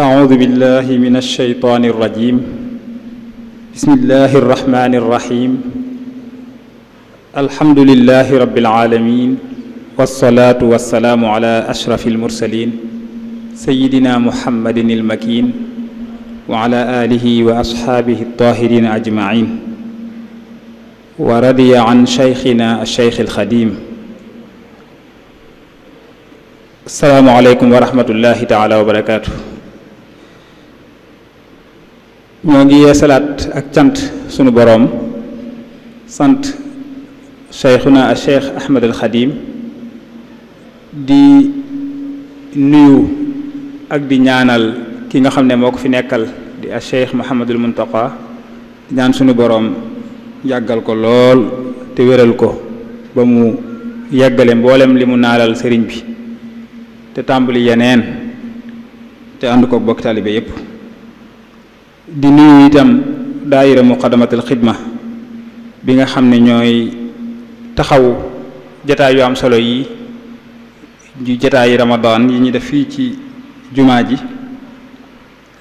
أعوذ بالله من الشيطان الرجيم بسم الله الرحمن الرحيم الحمد لله رب العالمين والصلاة والسلام على أشرف المرسلين سيدنا محمد المكين وعلى آله وأصحابه الطاهرين أجمعين ورضي عن شيخنا الشيخ الخديم السلام عليكم ورحمة الله تعالى وبركاته ñoo ngi yeesalaat ak cant sunu boroom sant cheikhuna a cheikh Ahmad al Xadim di nuyu ak di ñaanal ki nga xam ne moo ko fi nekkal di a cheikh Muhammadul Muntaqa di ñaan sunu boroom yàggal ko lool te wéral ko ba mu yàggale mboolem li mu naalal sëriñ bi te tàmbali yeneen te ànd ko bokk taalibe yépp di nuyu itam daayira muqaddamatul xidma bi nga xam ne ñooy taxaw jataay yu am solo yi ju jataayi ramadan yi ñu def fii ci jumaa ji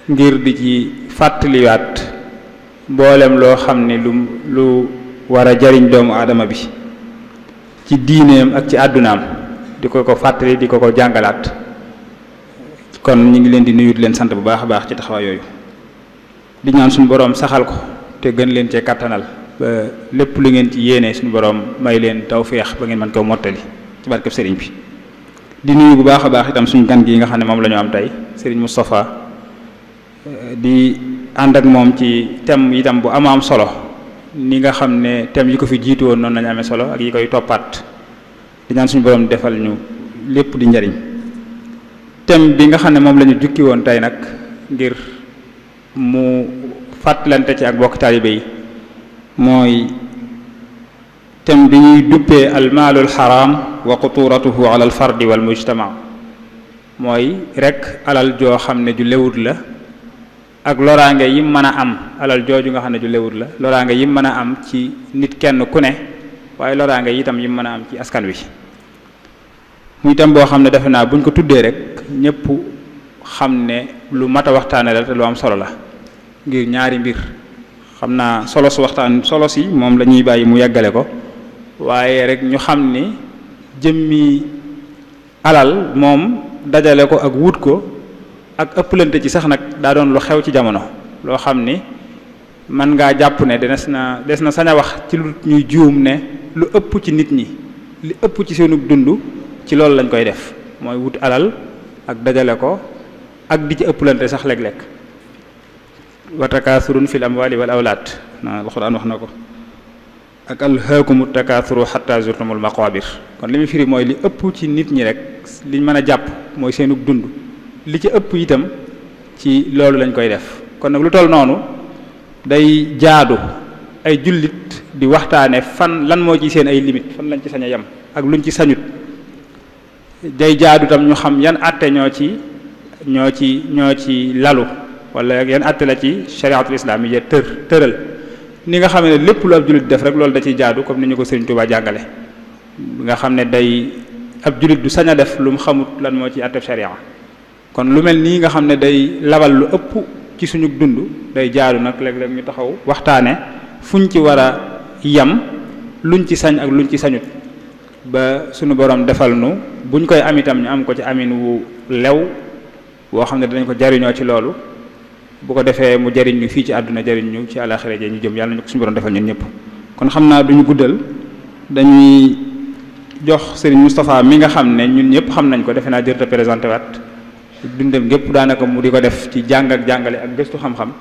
ngir di ci fàttaliwaat mboolem loo xam ne lu war a jariñ doomu aadama bi ci diineem ak ci àddunaam di ko fàttali di ko jàngalaat kon ñu ngi leen di nuyu di leen sant bu baax a baax ci taxawaay yooyu di ñaan suñu boroom saxal ko te gën leen cee kattanal ba lépp lu ngeen ci yéene suñu boroom may leen tawféex ba ngeen mën koo mottali ci barkeb sëriñ bi di nuyu bu baax a baax itam suñu gan gi nga xam ne moom la ñu am tey sëriñ Moustapha di ànd ak moom ci thème itam bu am solo ni nga xam ne thème yi ko fi jiitu woon noonu lañu amee solo ak yi koy toppaat di ñaan suñu boroom defal ñu lépp di njariñ thème bi nga xam ne moom la ñu jukki woon tey nag ngir mu fàttalante ci ak bokk taalibe yi mooy thème bi ñuy duppee almaalul xaraam wa xuturatuhu ala al fardi wal mujtama mooy rek alal joo xam ne ju lewut la ak loraange yim mën a am alal jooju nga xam ne ju lewut la loraange yim mën a am ci nit kenn ku ne waaye loraange itam yim mën a am ci askan wi muy thème boo xam ne defe naa buñ ko tuddee rek ñëpp xam ne lu mat a waxtaane la te lu am solo la ngir ñaari mbir xam naa solo si moom la ñuy bàyyi mu yeggale ko waaye rek ñu xam ni jëmmi alal moom dajale ko ak wut ko ak ëpplante ci sax nag daa doon lu xew ci jamono loo xam ni mën ngaa jàpp ne des na sañ a wax ci lu ñuy juum ne lu ëpp ci nit ñi li ëpp ci seenu dund ci loolu lañ koy def mooy wut alal ak dajale ko ak di ci ëpplante sax léeg-léeg wa takaasurun fil amwali wal awlaad na alxuraan wax na ko ak alhaakumu takaasuru xatta zurtumul maqaabir kon li muy firi mooy li ëpp ci nit ñi rek liñ mën a jàpp mooy seenu dund li ci ëpp itam ci loolu lañ koy def kon nag lu toll noonu day jaadu ay jullit di waxtaane fan lan moo ci seen ay limite fan lañ ci sañ a yem ak luñ ci sañut day jaadu tam ñu xam yan àtte ñoo ci lalu wala yan àtte la ci shariatul islamiyya tëral ni nga xam ne lépp lu ab jullit def rek loolu da ciy jaadu comme ni ñu ko Sëriñ Tuubaa jàngale nga xam ne day ab jullit du sañ a def lu mu xamut lan moo ci àtte sharia kon lu mel nii nga xam ne day labal lu ëpp ci suñu dund day jaadu nag léeg-léeg ñu taxaw waxtaane fuñ ci war a yam luñ ci sañ ak luñ ci sañut ba suñu borom defal nu buñ koy am itam ñu am ko ci amin wu lew boo xam ne dinañ ko jariñoo ci loolu bu ko defee mu jariñ ñu fii ci àdduna jariñ ñu ci àlaxira ja ñu jëm yàlla ñu ko suñu borom defal ñun ñëpp kon xam naa duñu guddal dañuy jox Serigne Moustapha mi nga xam ne ñun ñëpp xam nañ ko defe naa jërta présenté waat dundam gépp daanaka mu di ko def ci jàng ak jàngale ak gëstu xam-xam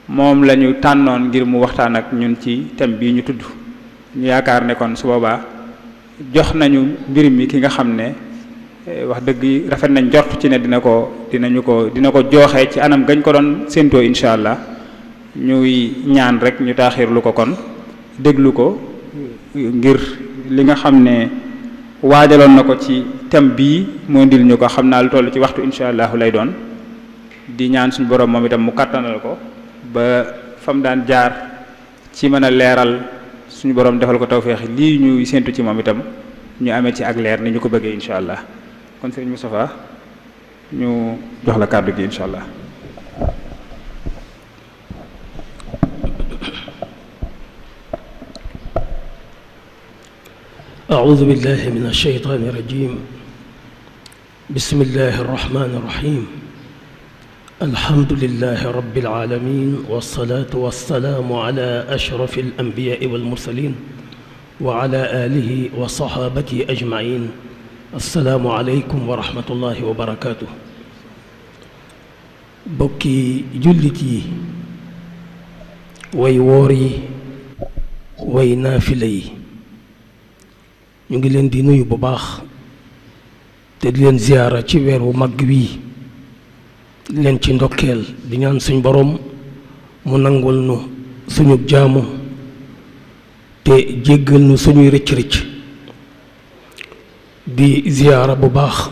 moom la ñu tànnoon ngir mu waxtaan ak ñun ci thème bii ñu tudd ñu yaakaar ne kon su boobaa jox nañu mbir mi ki nga xam ne wax dëgg rafet nañ jort ci ne dina ko jooxee ci anam gañ ko doon séentoo incha allah ñuy ñaan rek ñu taaxirlu ko kon déglu ko ngir li nga xam ne waajaloon na ko ci thème bii mu indil ñu ko xam naa lu toll ci waxtu incha allah lay doon di ñaan suñu borom moom itam mu kàttanal ko ba fam daan jaar ci mën a leeral suñu borom defal ko tawféex lii ñuy séentu ci moom itam ñu amee ci ak leer ni ñu ko bëggee incha allah kon sëriñ Moustapha ñu jox la kàddu gi incha allah. أعوذ بالله من الشيطان الرجيم. بسم الله الرحمن الرحيم. الحمد لله رب العالمين، والصلاة والسلام على أشرف الأنبياء والمرسلين وعلى آله وصحابته أجمعين. السلام عليكم ورحمة الله وبركاته. bokki jullit yi, way woor yi, way naafila yi, ñu ngi leen di nuyu bu baax te di leen ziyaara ci weer wu mag wii, di leen ci ndokkeel, di ñaan suñ boroom mu nangul nu suñu jaamu te jéggal nu suñuy rëcc-rëcc. di ziyaara bu baax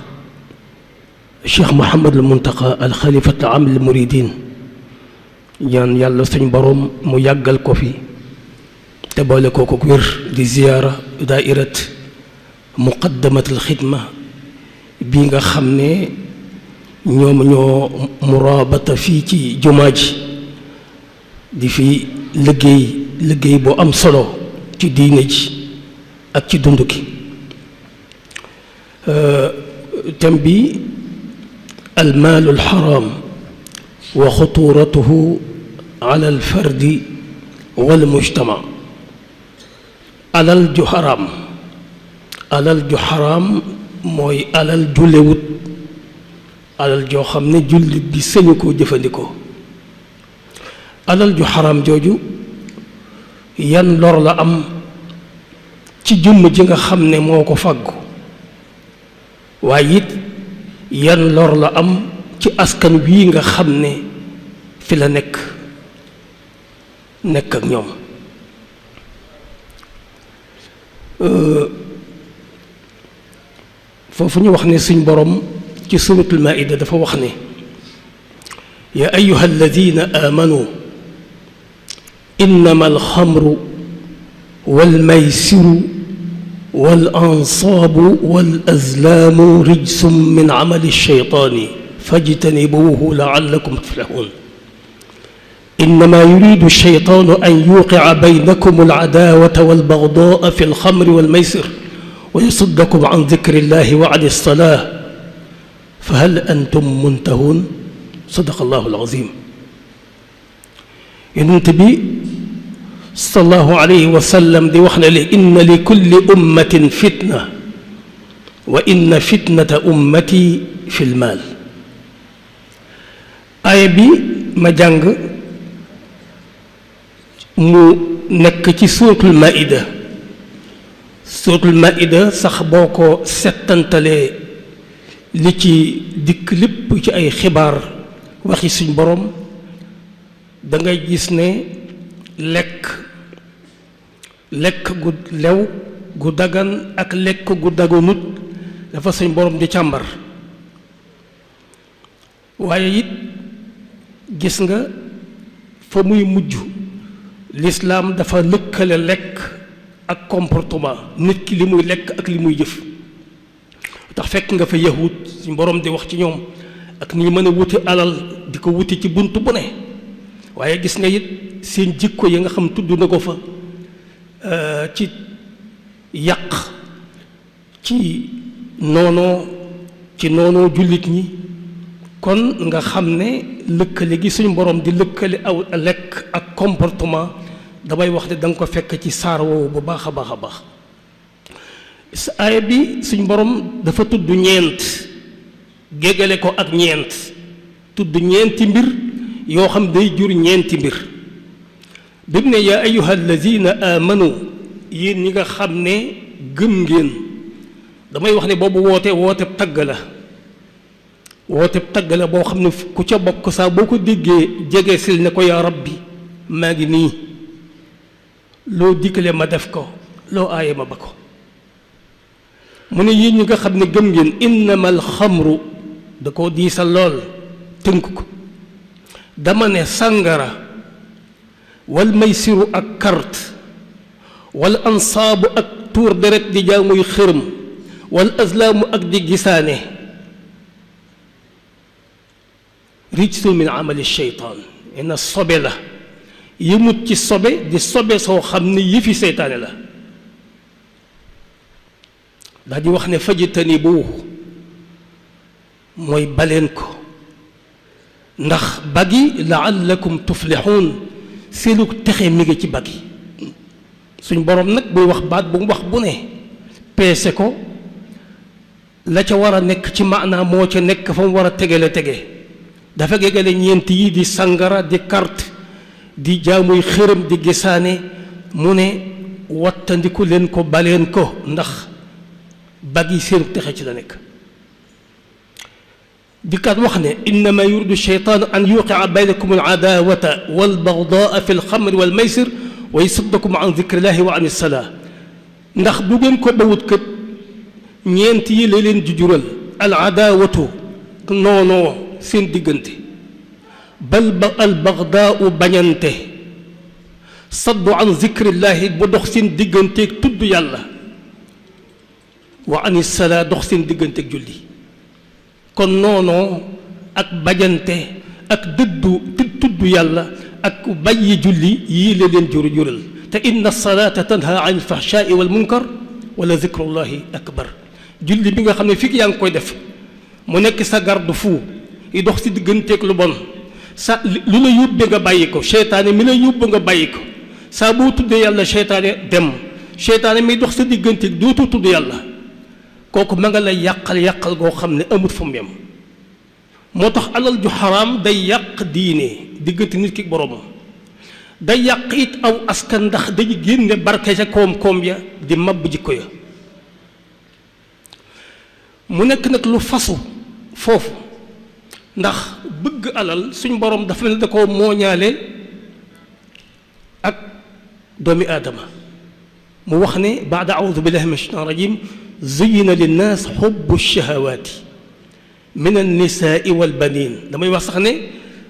Cheikh Mouhamadul Muntaqa al xalifatul aam lil muridin, ñaan yàlla suñ boroom mu yàggal ko fi te boole ko ko wér. di ziyaara daairat muqaddamatul xidma bi nga xam ne ñoom ñoo muraabata fii ci jumaa ji di fi liggéey bu am solo ci diine ji ak ci dund gi. thème bi almaalu alxaraam wa xuturatuhu ala alfardi wal mujtama. alal ju xaraam mooy alal ju lewut, alal joo xam ne jullit bi sañu koo jëfandikoo. alal ju xaraam jooju yan lor la am ci jëmm ji nga xam ne moo ko fàggu, waaye it yan lor la am ci askan wii nga xam ne fi la nekk ak ñoom. foofu ñu wax ne suñ borom ci suratul maida dafa wax ne ya ayuha alladina amanu innama alxamru walmaysiru wal ansaabu wal azlaamu rijsum min amali shaytaani fajtanibuuhu laallakum tuflixuun. innama yuridu shaytaanu an yuqica baynakum alcadaawata walbagdaa fi alxamri walmaysir wa yasuddakum an dikrillahi wa an alsalaa fa hal antum muntahuun. sadaqa allahu alazim. yonent bi sallallahu alayhi wa sallam di wax ne li inna li kulli ummatin fitna wa inna fitnata ummati fi lmaal. aaya bi ma jàng mu nekk ci suuratul maida. suuratul maida sax boo ko settantalee li ci dikk lépp ci ay xibaar waxi suñ boroom dangay gis ne lekk gu lew gu dagan ak lekk gu daganut dafa suñ boroom di càmbar. waaye it gis nga fa muy mujj lislaam dafa lëkkale lekk ak comportement nit ki li muy lekk ak li muy jëf. tax fekk nga fa yahud suñ boroom di wax ci ñoom ak ni mën a wuti alal di ko wuti ci bunt bu ne. waaye gis nga it seen jikko yi nga xam tudd na ko fa ci yàq, ci noonoo jullit ñi. kon nga xam ne lëkkale gi suñ boroom di lëkkale aw lekk ak comportement damay wax ne da nga ko fekk ci saar woowu bu baax a baax a baax. aaya bi suñ boroom dafa tudd ñeent géggale ko ak ñeent, tudd ñeenti mbir yoo xam day jur ñeenti mbir. bi mu ne yaa ayyuha allazina amanu, yéen ñi nga xam ne gëm ngeen, damay wax ne boobu woote tagg la. woote tagg la boo xam ne ku ca bokk saa boo ko déggee jege sil ne ko yaa rabbi maa ngi nii, loo dikkale ma def ko, loo aaye ma ba ko. mu ne yéen ñi nga xam ne gëm ngeen, innamal xamru da koo diisal lool tënk ko. dama ne sàngara wal maysiru ak carte wal ansaabu ak tuur deret di jaamuy xërëm wal azlaamu ak di gisaane rijsun min amali sheytaan ina sobe la yëmut ci sobe di sobe soo xam ne yëfi seytaane la. daal di wax ne fajtanibu mooy baleen ko ndax bagi laallakum tuflixuun seenu texe mi ngi ci bagi suñ borom nag buy wax baat bu mu wax bu ne peese ko la ca war a nekk ci maanaa moo ca nekk fa mu war a tegale tege dafa gegale ñeent yi di sangara di carte di jaamuy xërëm di gisaane mu ne wattandiku leen ko baleen ko ndax bagi seenu texe ci la nekk dikkaat wax ne innama yuridu sheytaanu an yuqia baynakum aladaawata walbagdaa fi alxamri walmaysir wa yasuddakum an dikrillahi wa an ilsalaa ndax bu ngeen ko bawut kët ñeent yi la leen jujural aladaawatu noonoo seen diggante bal albagdaau bañante saddu an dikrillahi bu dox seen digganteeg tudd yàlla wa an ilsalaa dox seen digganteeg julli kon noonoo ak bajante ak dëddu tudd yàlla ak bàyyi julli yii la leen jural te inna salaata tanha an alfahshaai wal munkar wala zikrullahi akbar julli bi nga xam ne fii yaa ngi koy def mu nekk sa garde fou yi dox si digganteeg lu bon sa lu la yóbbee nga bàyyi ko seytaane mi la yóbbu nga bàyyi ko saa boo tuddee yàlla seytaane dem seytaane mi dox sa digganteeg dootu tudd yàlla kooku ma nga lay yàqal goo xam ne amut fu mu yem moo tax alal ju xaraam day yàq diine diggante nit ki boroomam day yàq it aw askan ndax dañu génne barke ca koom-koom ya di mabb jikko ya mu nekk nag lu fasu foofu ndax bëgg alal suñ borom dafa mel ne da koo mooñaale ak doomi aadama mu wax ne baada audu billahi min ashaitan rajim zuyyina linnaas xubbu shahawaati min annisaai walbanin damay wax sax ne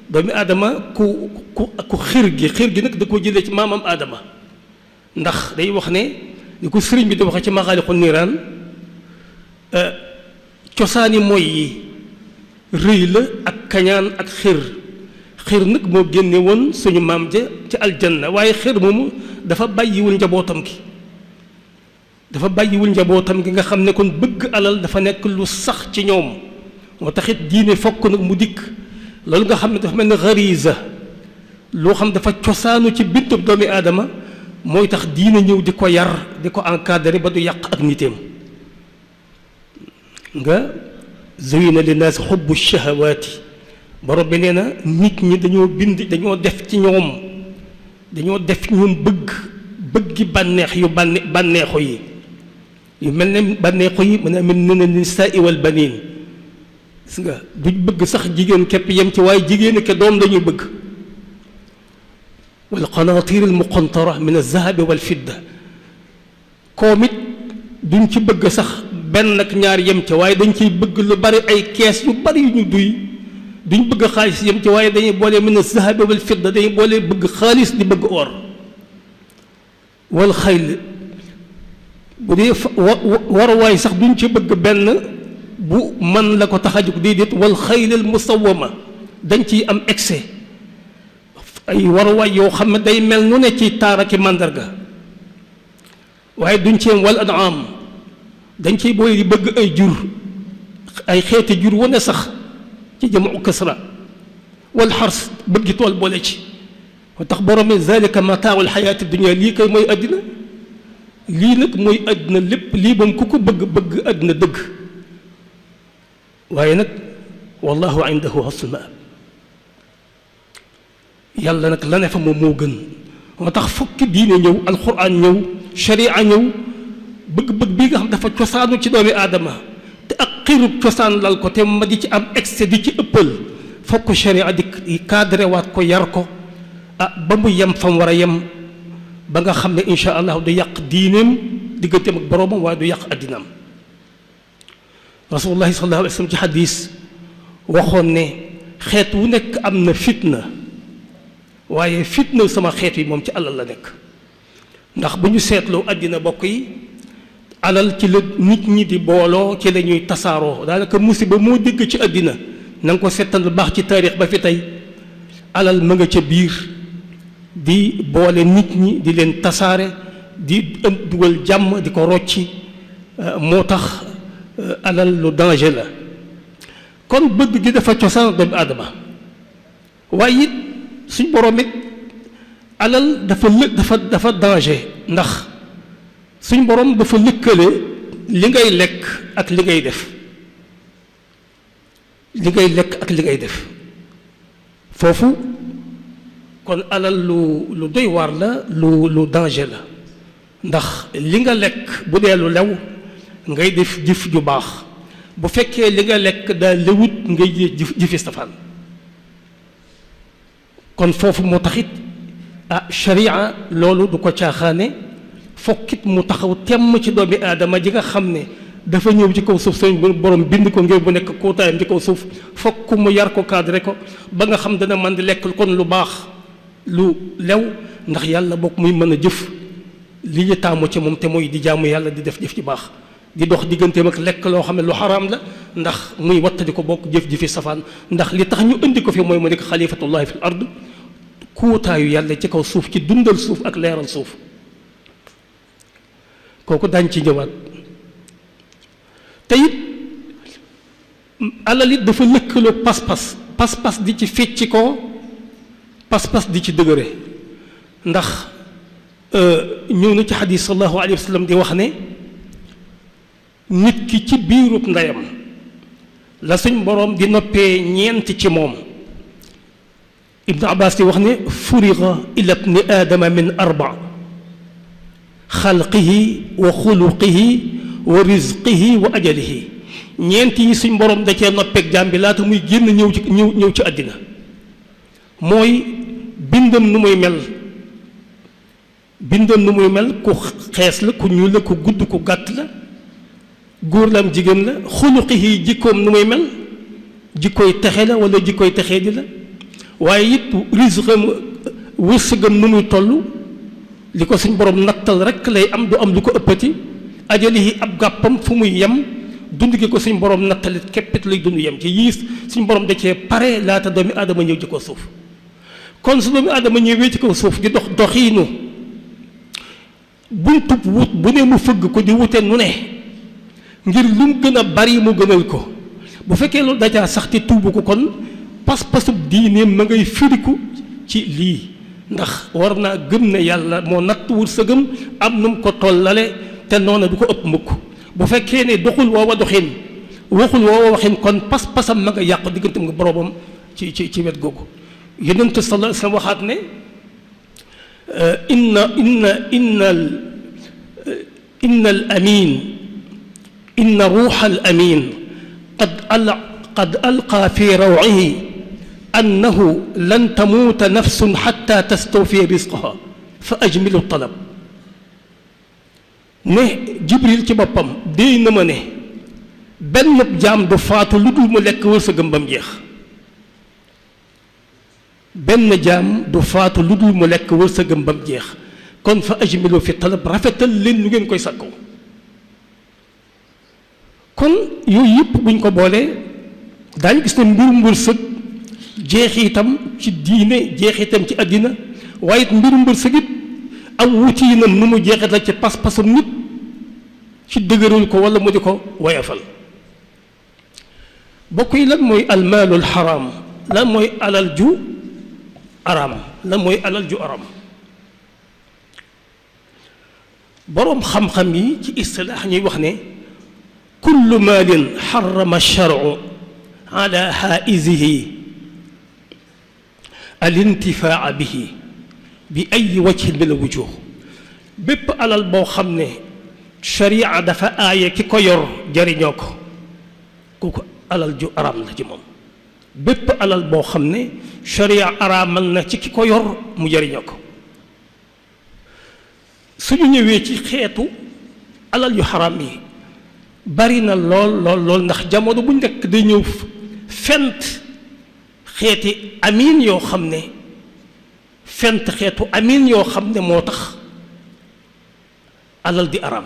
doomi aadama ku xir gi nag da koo jëlee ci maamam aadama ndax day wax ne ni ko sëriñ bi di waxee ci maxaaliqu niiraan cosaani mooy yi rëy la ak kañaan ak xir nag moo génne woon suñu maam ja ci aljanna waaye xir moomu dafa bàyyiwul njabootam gi nga xam ne kon bëgg alal dafa nekk lu sax ci ñoom moo taxit diine fokk nag mu dikk loolu nga xam ne dafa mel ni gariza loo xam dafa cosaanu ci bindub doomi aadama mooy tax diine ñëw di ko yar di ko encadré ba du yàq ak niteem nga zuyina linnaas xubbu shahawaati borom bi nee na nit ñi dañoo def ci ñoom bëggi bànneex yu bànneexu yi yu mel ne bànneexu yi mën a mel ne nisaa wal baniin gis nga duñ bëgg sax jigéen képp yem ci waaye jigéen ke doom dañuy bëgg wal qanaatiir al muqantara min az-zahabi wal fidda koom it duñ ci bëgg sax benn ak ñaar yem ca waaye dañ ciy bëgg lu bari ay kees yu bari yu ñu duñ bëgg xaalis yem ca waaye dañuy boole min az-zahabi wal fidda dañuy boole bëgg xaalis di bëgg or wal xayl bu dee waruwaay sax duñ ci bëgg benn bu man la ko tax a jóg déedéet wal xaylil musawwama dañ ciy am excès ay waruwaay yoo xam ne day mel nu ne ci taar ak màndarga waaye duñ ci am wal an'am dañ ciy booy di bëgg ay jur ay xeeti jur wane sax ci jamu kasra wal xars bëgg tool boole ci moo tax borom mi zalika mataaul xayaati dunya lii kay mooy àddina lii nag mooy àddina lépp lii moom ku ko bëgg àddina dëgg waaye nag wallahu indahu husnul maab yàlla nag la ne fa moom moo gën moo tax fukki diine ñëw alquran ñëw sharia ñëw bëgg-bëgg bii nga xam dafa cosaanu ci doomi aadama te ak xirub cosaan lal ko te ma di ci am excès di ci ëppal fokk sharia di cadré waat ko yar ko ba mu yem fa mu war a yem ba nga xam ne incha allah du yàq diineem digganteem ak boroomam waaye du yàq addinaam rasulullahi sallallahu alayhi wa sallam ci xadis waxoon ne xeet wu nekk am na fitna waaye fitna sama xeet yi moom ci alal la nekk ndax bu ñu seetloo addina bokk yi alal ci la nit ñi di booloo ci la ñuy tasaaroo daanaka musiba moo dégg ci addina na nga ko seetal bu baax ci taarix ba fi tey alal ma nga ca biir di boole nit ñi di leen tasaare di dugal jàmm di ko rocci moo tax alal lu danger la kon bëgg gi dafa cosaan doomu aadama waaye it suñ borom it alal dafa danger ndax suñ borom dafa lëkkale li ngay lekk ak li ngay def foofu kon alal lu doy waar la lu danger la ndax li nga lekk bu dee lu lew ngay def jëf ju baax bu fekkee li nga lekk daa lewut ngay jëfi safaan kon foofu moo taxit sharia loolu du ko caaxaane fokkit mu taxaw temm ci doomi aadama ji nga xam ne dafa ñëw ci kaw suuf seen borom bind ko ngir bu nekk kóotaayam ci kaw suuf fokk mu yar ko cadré ko ba nga xam dana man di lekk kon lu baax lu lew ndax yàlla bokk muy mën a jëf li ñu taamu ci moom te mooy di jaamu yàlla di def jëf ci baax di dox digganteem ak lekk loo xam ne lu xaraam la ndax muy wattadi ko bokk jëf-jëfi safaan ndax li tax ñu indi ko fi mooy mu nekk xalifatullahi fil ard kuutaayu yàlla ci kaw suuf ci dundal suuf ak leeral suuf kooku daañ ci ñëwaat te it alal it dafa lëkkaloo pas-pas di ci fecci ko pas-pas di ci dëgëre ndax ñëw na ci xadis sallallahu alayhi wa sallam di wax ne nit ki ci biirub ndeyam la suñ boroom di noppee ñeent ci moom ibnu abbas di wax ne furiga ila ibni aadama min arba xalqihi wa xuluqihi wa rizqihi wa ajalihi ñeent yi suñ boroom da cee noppeeg jaam bi laata muy génn ñëw ci àddina mooy bindam nu muy mel ku xees la ku ñuul la ku gudd ku gàtt la góor la am jigéen la xuluqihi jikkoom nu muy mel jikkooy texe la wala jikkooy texee di la waaye it rizqam wërsëgam nu muy toll li ko suñ borom nattal rekk lay am du am lu ko ëppati ajalihi ab gàppam fu muy yem dund gi ko suñ borom nattalit képpit lay dund yem ci yiis suñ borom da cee pare laata doomi aadama ñëw ci kaw suuf kon su doomi aadama ñëwee ci kaw suuf di dox doxiinu buntub wut bu ne mu fëgg ko di wute nu ne ngir lu mu gën a bari mu gënal ko bu fekkee loolu dajaa sax te tuubu ko kon pas-pasub diineem ma ngay firiku ci lii ndax war naa gëm ne yàlla moo natt wërsëgam am nu mu ko tollale te noona du ko ëpp mukk bu fekkee ne doxul woowa doxin waxul woowa waxin kon pas-pasam ma nga yàqu digganteem nga boroomam ci wet googu yonent sallallahu alayhi wa sallam waxaat ne inna al amin inna ruuxa al amin qad alqa fi rawcihi annahu lan tamuuta nafsun xatta tastawfiya risqaha fa ajmilu talab ne jibril ci boppam déy na ma ne benn jaam du faatu lu dul mu lekk wërsëgam ba mu jeex benn jaam du faatu lu dul mu lekk wërsëgam ba mu jeex kon fa ajmilu fi talab rafetal leen lu ngeen koy sakkoo kon yooyu yëpp buñ ko boolee daañu gis ne mbirum wërsëg jeexitam ci diine jeexitam ci àddina waaye it mbirum wërsëg it aw wutiinam nu mu jeexital ci pas-pasam nit ci dëgëral ko wala mu di ko woyafal bokk yi lan mooy almaalul xaraam lan mooy alal ju araam lan mooy alal ju araam boroom xam-xam yi ci istilaax ñuy wax ne kullu maalin xarama sharcu ala xaa'izihi alintifaa bihi bi ay wajhin min alwujuh bépp alal boo xam ne sharia dafa aaye ki ko yor jariñoo ko kooku alal ju araam la ci moom bépp alal boo xam ne sharia araamal na ci ki ko yor mu jariñoo ko suñu ñëwee ci xeetu alal yu xaraam yi bari na lool ndax jamono bu nekk day ñëw fent xeeti amiin yoo xam ne fent xeetu amiin yoo xam ne moo tax alal di araam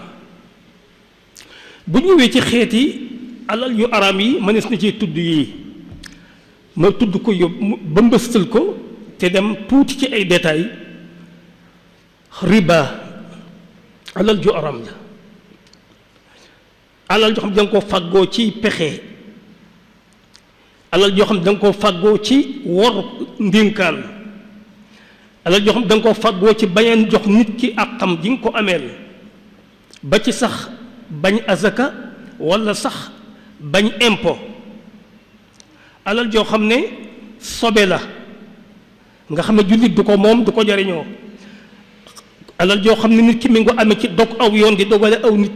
bu ñëwee ci xeeti alal yu araam yi mënees na ci tudd yii ma tudd ko yóbbu ba mbëstal ko te dem tuuti ci ay détails riba alal ju araam la alal joo xam da nga koo fàggoo ci pexe, alal joo xam da nga koo fàggoo ci wor ndénkaan, alal joo xam da nga koo fàggoo ci bañeen jox nit ki àqam ji nga ko ameel, ba ci sax bañ azaka walla sax bañ impôt. alal joo xam ne sobe la nga xam ne jullit du ko moom du ko jariñoo, alal joo xam ne nit ki mi ngi ko amee ci dog aw yoon di dogale aw nit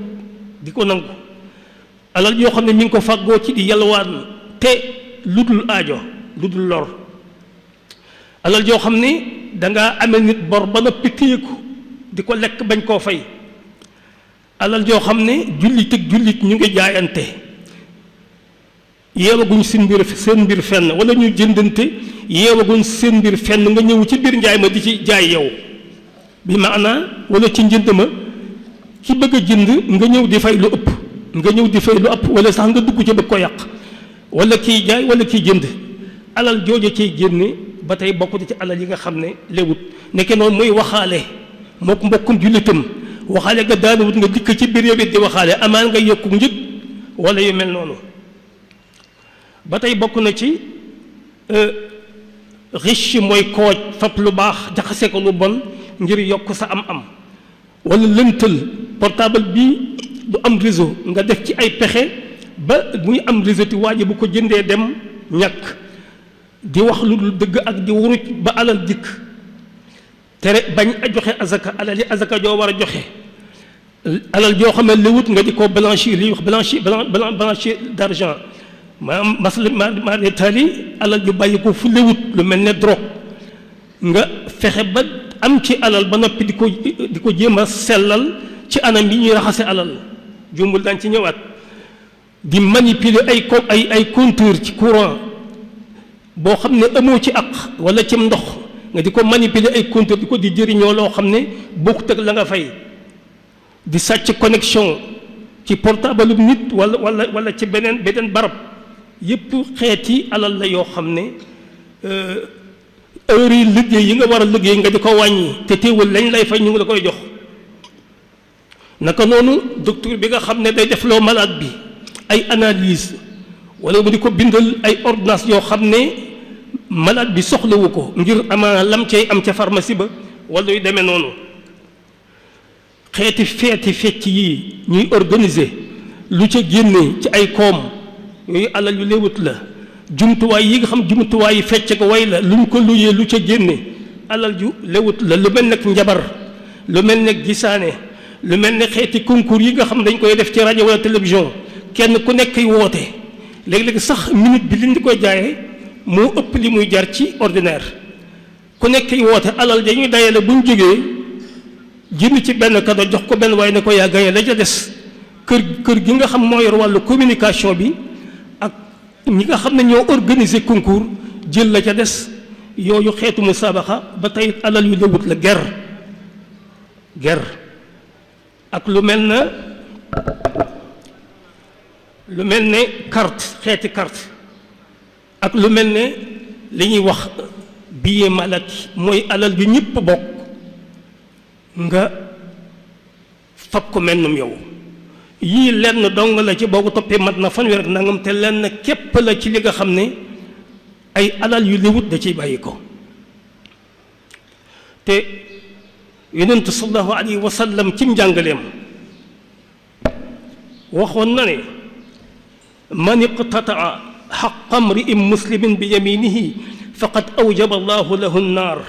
di ko nangu, alal yoo xam ne mi ngi ko fàggoo ci di yalwaan te lu dul aajo lu dul lor, alal joo xam ne dangaa amee nit bor ba noppi téye ko di ko lekk bañ koo fay, alal joo xam ne jullit ak jullit ñu ngi jaayante yeewaguñ seen mbir fenn wala ñu jëndante yeewaguñ seen mbir fenn nga ñëw ci biir njaay ma di ci jaay yow bi maanaa wala ci njënd ma ki bëgg a jënd nga ñëw di fay lu ëpp wala sax nga dugg ci bëgg ko yàq wala kiy jaay wala kiy jënd, alal jooju ciy génne ba tey bokk ci alal yi nga xam ne léwut. nekke noonu muy waxaale mook mbokkum jullitam, waxaale nga daanuwut nga dikk ci biir yow it di waxaale amaan nga yokku njëg wala yu mel noonu. ba tey bokk na ci riche mooy kooj fab lu baax jaxase ko lu bon ngir yokk sa am-am, wala lëntal portable bi du am réseau nga def ci ay pexe ba muy am réseau ti waa ji bu ko jëndee dem ñàkk, di wax lu dul dëgg ak di wuruj ba alal dikk, tere bañ a joxe azaka, alal yi azaka joo war a joxe, alal joo xam ne lewut nga di ko blanchir li wax blanchir d'argent maanaam ma de tali alal ju bàyyi ko fu lewut lu mel ne drogue nga fexe ba am ci alal ba noppi di ko jéem a sellal ci anam yi ñuy raxase alal jumbul daan ci ñëwaat, di manipuler ay compteur ci courant boo xam ne amoo ci aq wala ci ndox nga di ko manipuler ay compteur di ko di jëriñoo loo xam ne bokkut ak la nga fay, di sàcc connexion ci portable nit wala ci beneen barab, yépp xeeti alal la yoo xam ne heure yi liggéey yi nga war a liggéey nga di ko wàññi te teewul lañ lay fay ñu ngi la koy jox. naka noonu docteur bi nga xam ne day def loo malade bi ay analyse wala mu di ko bindal ay ordonnance yoo xam ne malade bi soxlawu ko ngir ama lam cay am ca pharmacie ba wala yu demee noonu. xeeti feeti fecc yi ñuy organiser lu ca génne ci ay koom yooyu alal yu léewut la, jumtuwaay yi nga xam jumtuwaay yi fecc ko way la luñ ko luyee lu ca génne alal ju léewut la, lu mel nag njabar, lu mel nag gisaane, lu mel ne xeeti concours yi nga xam dañ koy def ci rajo wala télévision kenn ku nekk woote léeg-léeg sax minute bi liñ di koy jaayee moo ëpp li muy jar ci ordinaire, ku nekk woote alal dañuy dayale buñ jógee jënd ci benn cadeau jox ko benn waaye ne ko yaa gañe la ca des kër gi nga xam moo yor wàllu communication bi ak ñi nga xam ne ñoo organiser concours jël la ca des. yooyu xeetu musaabaxa ba tey alal yu lewut la ger ak lu mel ne carte xeeti carte ak lu mel ne li ñuy wax billet malati mooy alal yu ñëpp bokk nga fab ko mennum yow yii lenn dong la ci boo ko toppee mat na fanweer ak nangam te lenn képp la ci li nga xam ne ay alal yu lewut da ciy bàyyi ko te yonent sallallahu alayhi wa sallam ci njàngaleem waxoon na ne man iqtataa xaqa mri'in muslimin bi yaminihi faqad awjaba allahu lahu nnaar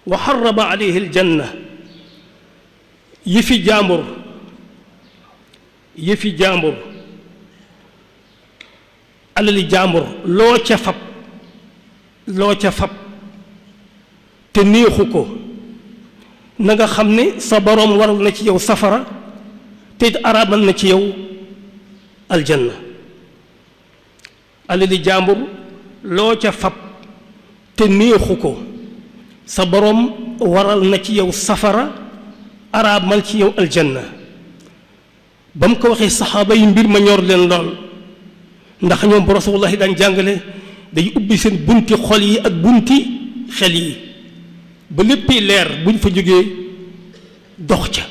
wa xarama alayhi aljanna yëfi jàmbur alali jàmbur loo ca fab te neexu ko na nga xam ne sa boroom waral na ci yow safara te it araamal na ci yow aljanna alali jàmbur loo ca fab te neexu ko sa boroom waral na ci yow safara araamal ci yow aljanna ba mu ko waxee saxaaba yi mbir ma ñor leen lool ndax ñoom bu rasulullahi daan jàngale day ubbi seen bunti xol yi ak bunti xel yi ba léppi leer buñ fa jógee dox ca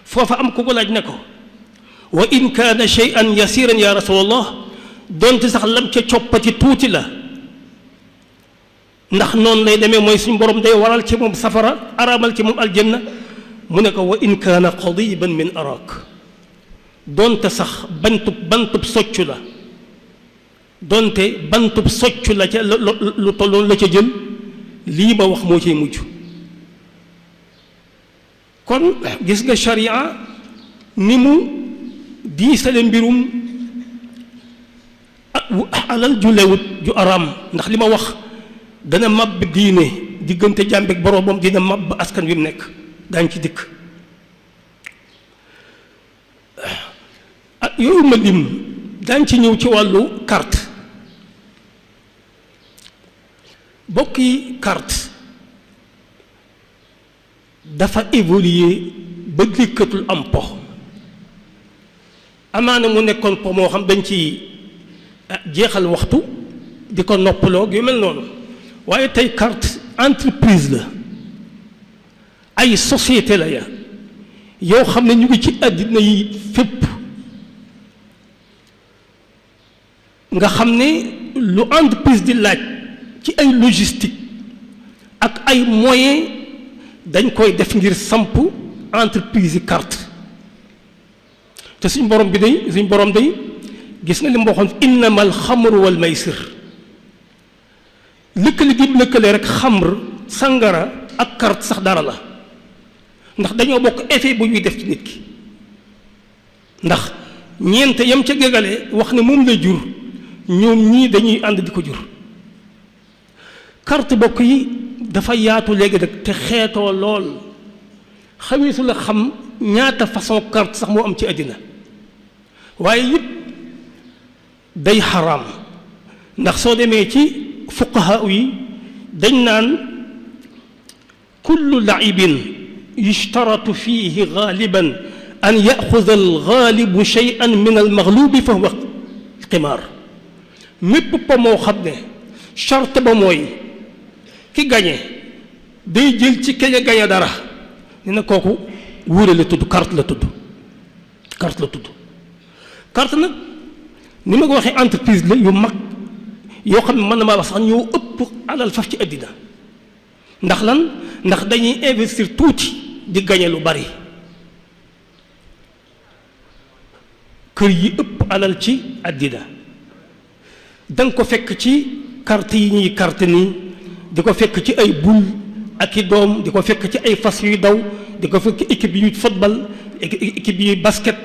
foofa am ku ko laaj ne ko wa in kaana shay'an yasiran ya rasulallah donte sax lam ca coppati tuuti la ndax noonu lay demee mooy suñu borom day waral ci moom safara araamal ci moom aljanna mu ne ko wa in kaana qadiban min arak donte sax bantub soccu la donte bantub soccu la ca lu tolloon la ca jël lii ma wax moo ciy mujj kon gis nga sharia ni mu diisale mbirum alal ju lewut ju araam ndax li ma wax dana màbb diine diggante jàmbek boroomam dina màbb askan wi mu nekk daañ ci dikk ak yooyu ma lim daañ ci ñëw ci wàllu carte bokk yi carte dafa évoluer ba dikkatul am po amaana mu nekkoon po moo xam dañ ci jeexal waxtu di ko noppaloo yu mel noonu waaye tey carte entreprise la ay société la ya yow xam ne ñu ngi ci àddina yi fépp nga xam ne lu entreprise di laaj ci ay logistique ak ay moyens dañ koy def ngir samp entreprise yi carte te suñ borom day gis nga li mu waxoon innama alxamru wal maysir lëkkale gi lëkkale rek xamr sangara ak carte sax dara la ndax dañoo bokk effet bu ñuy def ci nit ki ndax ñeent yam ca gégale wax ne moom lay jur ñoom ñii dañuy ànd di ko jur carte bokk yi dafa yaatu léegi rek te xeetoo lool xamee su la xam ñaata façon carte sax moo am ci àddina waaye yëpp day xaraam ndax soo demee ci fuqaha yi dañ naan kullu laibin yushtaratu fihi gaaliban an yaxuda algaalibu cheyan min almaxlubi fa huwa qimaar mépp pa moo xam ne charte ba mooy ki gañe day jël ci keñe gañe dara ni na kooku wuure la tudd carte la tudd carte nag ni ma ko waxee entreprise la yu mag yoo xam ne mën na maa wax sax ñoo ëpp alal faf ci àddina ndax lan ndax dañuy investir tuuti di gañe lu bari kër yi ëpp alal ci àddina da nga ko fekk ci carte yi ñuy carte nii di ko fekk ci ay bul ak i doom di ko fekk ci ay fas yuy daw di ko fekk équipe yuy football équipe yuy basket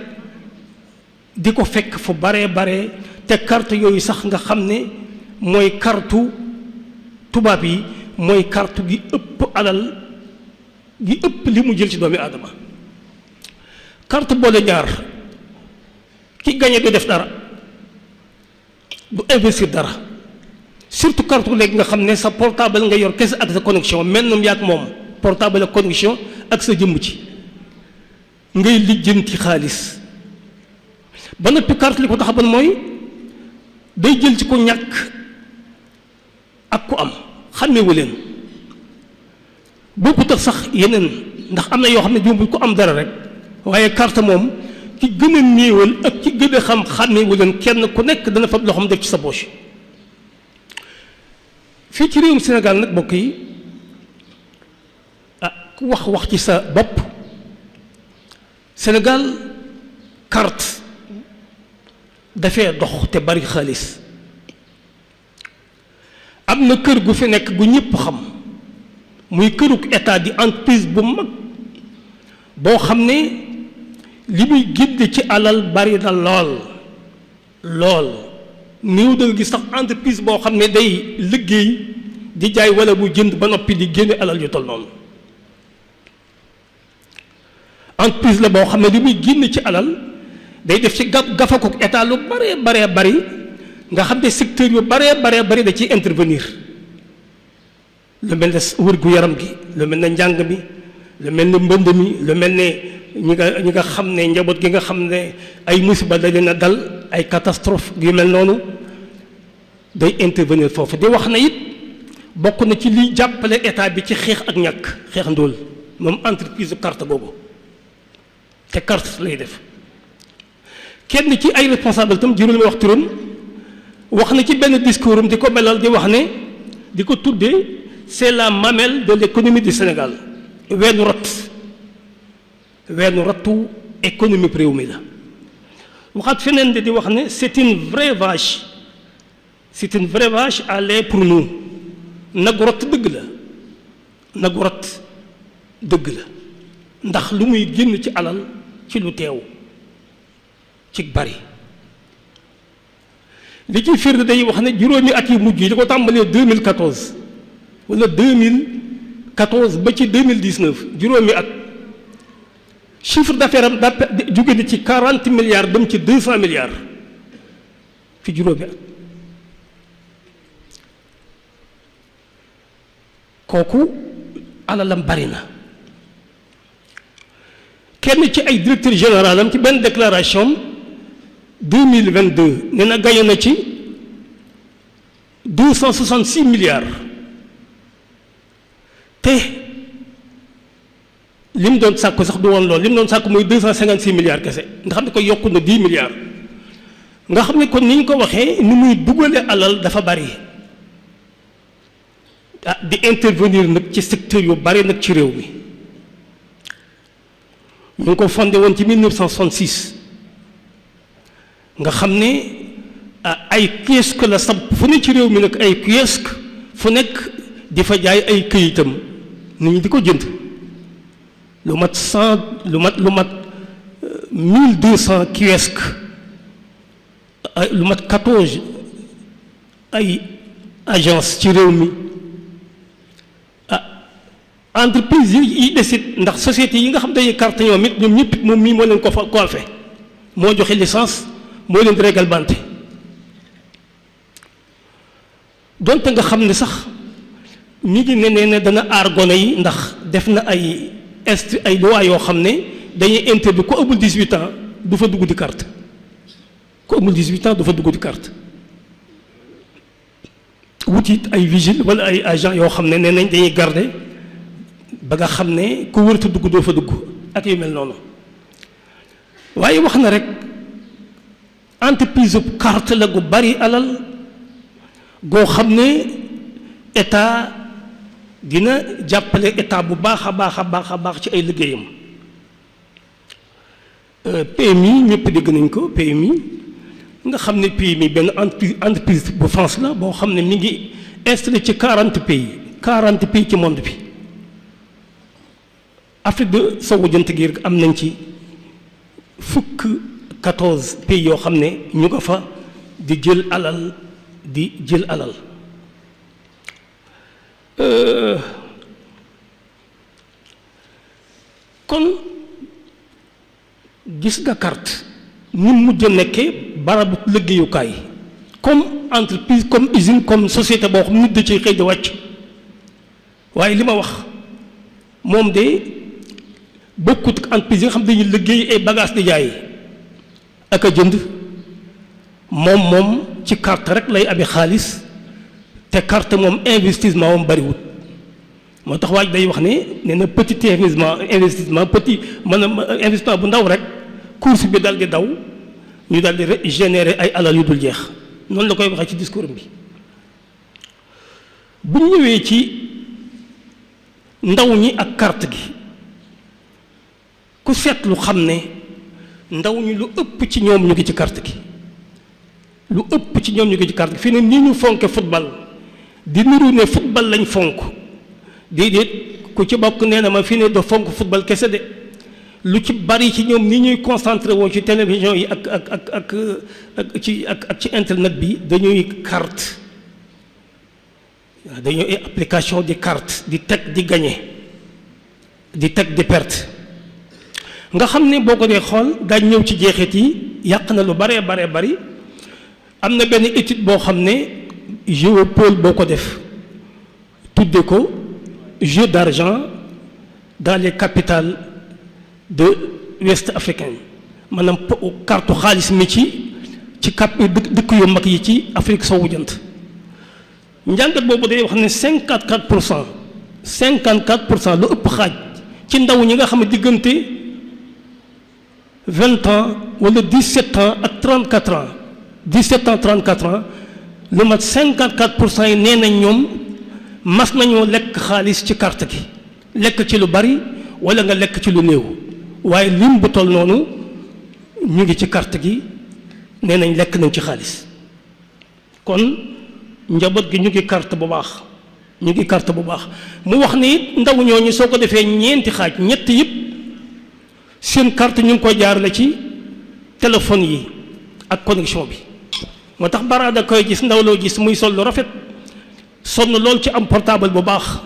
di ko fekk fu baree te carte yooyu sax nga xam ne mooy kartu tubaab yi mooy carte gi ëpp alal gi ëpp li mu jël ci doomi aadama carte boole ñaar ki gañe du def dara du investir dara surtout carte léegi nga xam ne sa portable nga yor kese ak sa connexion mel na mu yàgg moom portable ak connexion ak sa jëmm ci ngay lijjanti xaalis ba noppi carte li ko tax a bon mooy day jël ci ko ñàkk ak ku am xàmmewu leen boobu tax sax yeneen ndax am na yoo xam ne jumbul ku am dara rek waaye carte moom ki gën a néewal ak ki gën a xam xàmmewu leen kenn ku nekk dana fab loo xam def ci sa poche fii ci réewum Sénégal nag mbokk yi ku wax ci sa bopp Sénégal carte dafee dox te bari xaalis am na kër gu fi nekk gu ñëpp xam muy kërug état di entreprise bu mag boo xam ne li muy génne ci alal bari na lool néew da nga gis sax entreprise boo xam ne day liggéey di jaay wala bu jënd ba noppi di génne alal yu toll noonu entreprise la boo xam ne li muy génne ci alal day def ci gafakuk état lu baree bari nga xam ne secteur yu baree bari da ciy intervenir lu mel ne wërgu yaram gi lu mel ne njàng mi lu mel ne mbënd mi lu mel ne ñi nga xam ne njaboot gi nga xam ne ay musiba da leen a dal ay catastrophe yu mel noonu day intervenir foofu di wax na it bokk na ci liy jàppale état bi ci xeex ak ñàkk xeex ndóol moom entreprise carte boobu te carte lay def kenn ci ay responsable tam jërul ma wax turam wax na ci benn discours am di ko melal di wax ne di ko tuddee c'est la mamelle de l'économie du Sénégal weenu rottu économie réew mi la waxaat feneen di wax ne c'est une vraie vache à lait pour nous nag rot dëgg la ndax lu muy génn ci alal ci lu teew ci bari li ci firnde day wax ne juróomi at yu mujj yi da ko tàmbalee 2014 wala 2014 ba ci 2019 juróomi at chiffre d'affaires am daa jóge ni ci 40 milliards dem ci 200 milliards fi juróomi at kooku alalam bari na kenn ci ay directeur général am ci benn déclaration 2022 nee na gañe na ci 266 milliards te li mu doon sàkku sax du woon loolu li mu doon sàkku mooy 256 milliards kese nga xam ne ko yokku na 10 milliards nga xam ne kon ni ñu ko waxee ni muy dugale alal dafa bari di intervenir nag ci secteur yu bari nag ci réew mi ñu ngi ko fondé woon ci 1966 nga xam ne ay kiosque la sab fu ne ci réew mi nag ay kiosque fu nekk di fa jaay ay këyitam nit ñi di ko jënd lu mat 1200 kiosque lu mat 14 ay agence ci réew mi entreprise yi desit ndax société yi nga xam dañuy carte ñoom it ñoom ñëpp moom mii moo leen ko fa coiffé moo joxe licence moo leen di réglementé donte nga xam ne sax ñi ngi ne dana aar gone yi ndax def na ay loi yoo xam ne dañuy interdit ku amul 18 ans du fa dugg di carte wutit ay vigile wala ay agent yoo xam ne nee nañ dañuy garder ba nga xam ne ku wërta dugg doo fa dugg ak yu mel noonu waaye wax na rek entreprise bu carte la gu bari alal goo xam ne état dina jàppale état bu baax a baax ci ay liggéeyam PMI ñëpp dégg nañ ko PMI nga xam ne PMI benn entreprise bu France la boo xam ne mi ngi installé ci 40 pays ci monde bi Afrique de sowu jant gi am nañ ci 14 pays yoo xam ne ñu ko fa di jël alal kon gis nga carte ni mujj a nekkee barabu liggéeyukaay comme entreprise comme usine comme société boo xam nit da ciy xëy di wàcc waaye li ma wax moom de bokkut ak entreprise yi nga xam dañuy liggéey ay bagages di jaay ak a jënd moom ci carte rek lay amee xaalis te carte moom investissement moom bariwut moo tax waaj day wax ne nee na petit investissement petit maanaam investissement bu ndaw rek course bi dal di daw ñu dal di générer ay alal yu dul jeex noonu la koy waxee ci discours bi bu ñu ñëwee ci ndaw ñi ak carte gi ku seetlu xam ne ndaw ñi lu ëpp ci ñoom ñu ngi ci carte gi fii ne nii ñu fonke football di niru ne football lañ fonk déedéet ku ci bokk nee na ma fii ne do fonk football kese de lu ci bari ci ñoom ni ñuy concentré woo ci télévision yi ak ci internet bi dañuy carte waaw dañuy application di carte di teg di gagné di teg di perte nga xam ne boo ko dee xool daañ ñëw ci jeexit yi yàq na lu baree bari am na benn étude boo xam ne Géopol boo ko def tudde ko jeu d'argent dans les capitales de l'Ouest africain maanaam carte xaalis mi ci dëkk yu mag yi ci Afrique sowu jant njàngat boobu day wax ne 54% lu ëpp xaaj ci ndaw ñi nga xam ne diggante 20 ans wala 17 ans ak 34 ans 17 ans 34 ans lu mat 54% yi nee nañ ñoom mas nañoo lekk xaalis ci carte gi lekk ci lu bari wala nga lekk ci lu néew waaye lim bu toll noonu ñu ngi ci carte gi nee nañ lekk nañ ci xaalis kon njaboot gi ñu ngi carte bu baax ñu ngi carte bu baax mu wax ni ndaw ñooñu soo ko defee ñeenti xaaj ñett yëpp seen carte ñu ngi koy jaarale ci téléphone yi ak connexion bi moo tax baraada koy gis ndaw loo gis muy sol lu rafet sonn lool ci am portable bu baax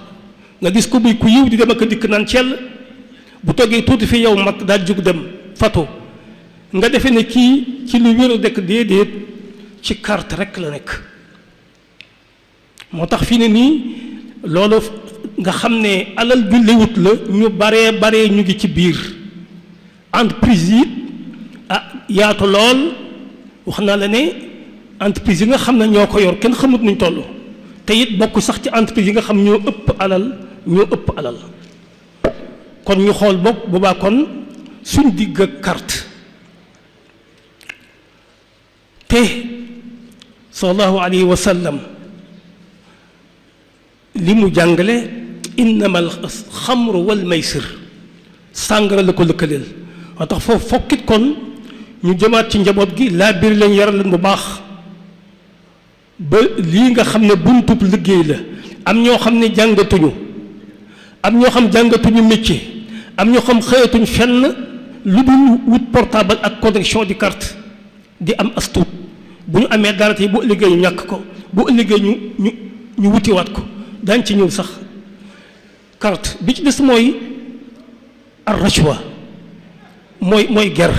nga gis ko muy ku yiw di dem ak dikk naan cell bu toggee tuuti fi yow mat daal jug dem fatu nga defe ne kii ci lu wér a dekk déedéet ci carte rek la nekk moo tax fii ne nii loolu nga xam ne alal ju lewut la ñu baree ñu ngi ci biir entreprise yi yaatu lool wax naa la ne entreprise yi nga xam ne ñoo ko yor kenn xamut nuñ toll te it bokk sax ci entreprise yi nga xam ñoo ëpp alal kon ñu xool bokk boobaa kon suñ digg ak carte te sallallahu alayhi wa sallam li mu jàngale innama al xamru wal maysir sàngara la ko lëkkaleel moo tax foofu fokkit kon ñu jëmaat ci njaboot gi laa biir leen yaral leen bu baax ba lii nga xam ne buntub liggéey la am ñoo xam ne jàngatuñu am ñoo xam jàngatuñu métier am ñoo xam xëyatuñ fenn lu dul wut portable ak connexion di carte di am astuut bu ñu amee dara tey bu ëllëgee ñu ñàkk ko bu ëllëgee ñu wutiwaat ko daañ ci ñëw sax carte bi ci des mooy ar rachwa mooy ger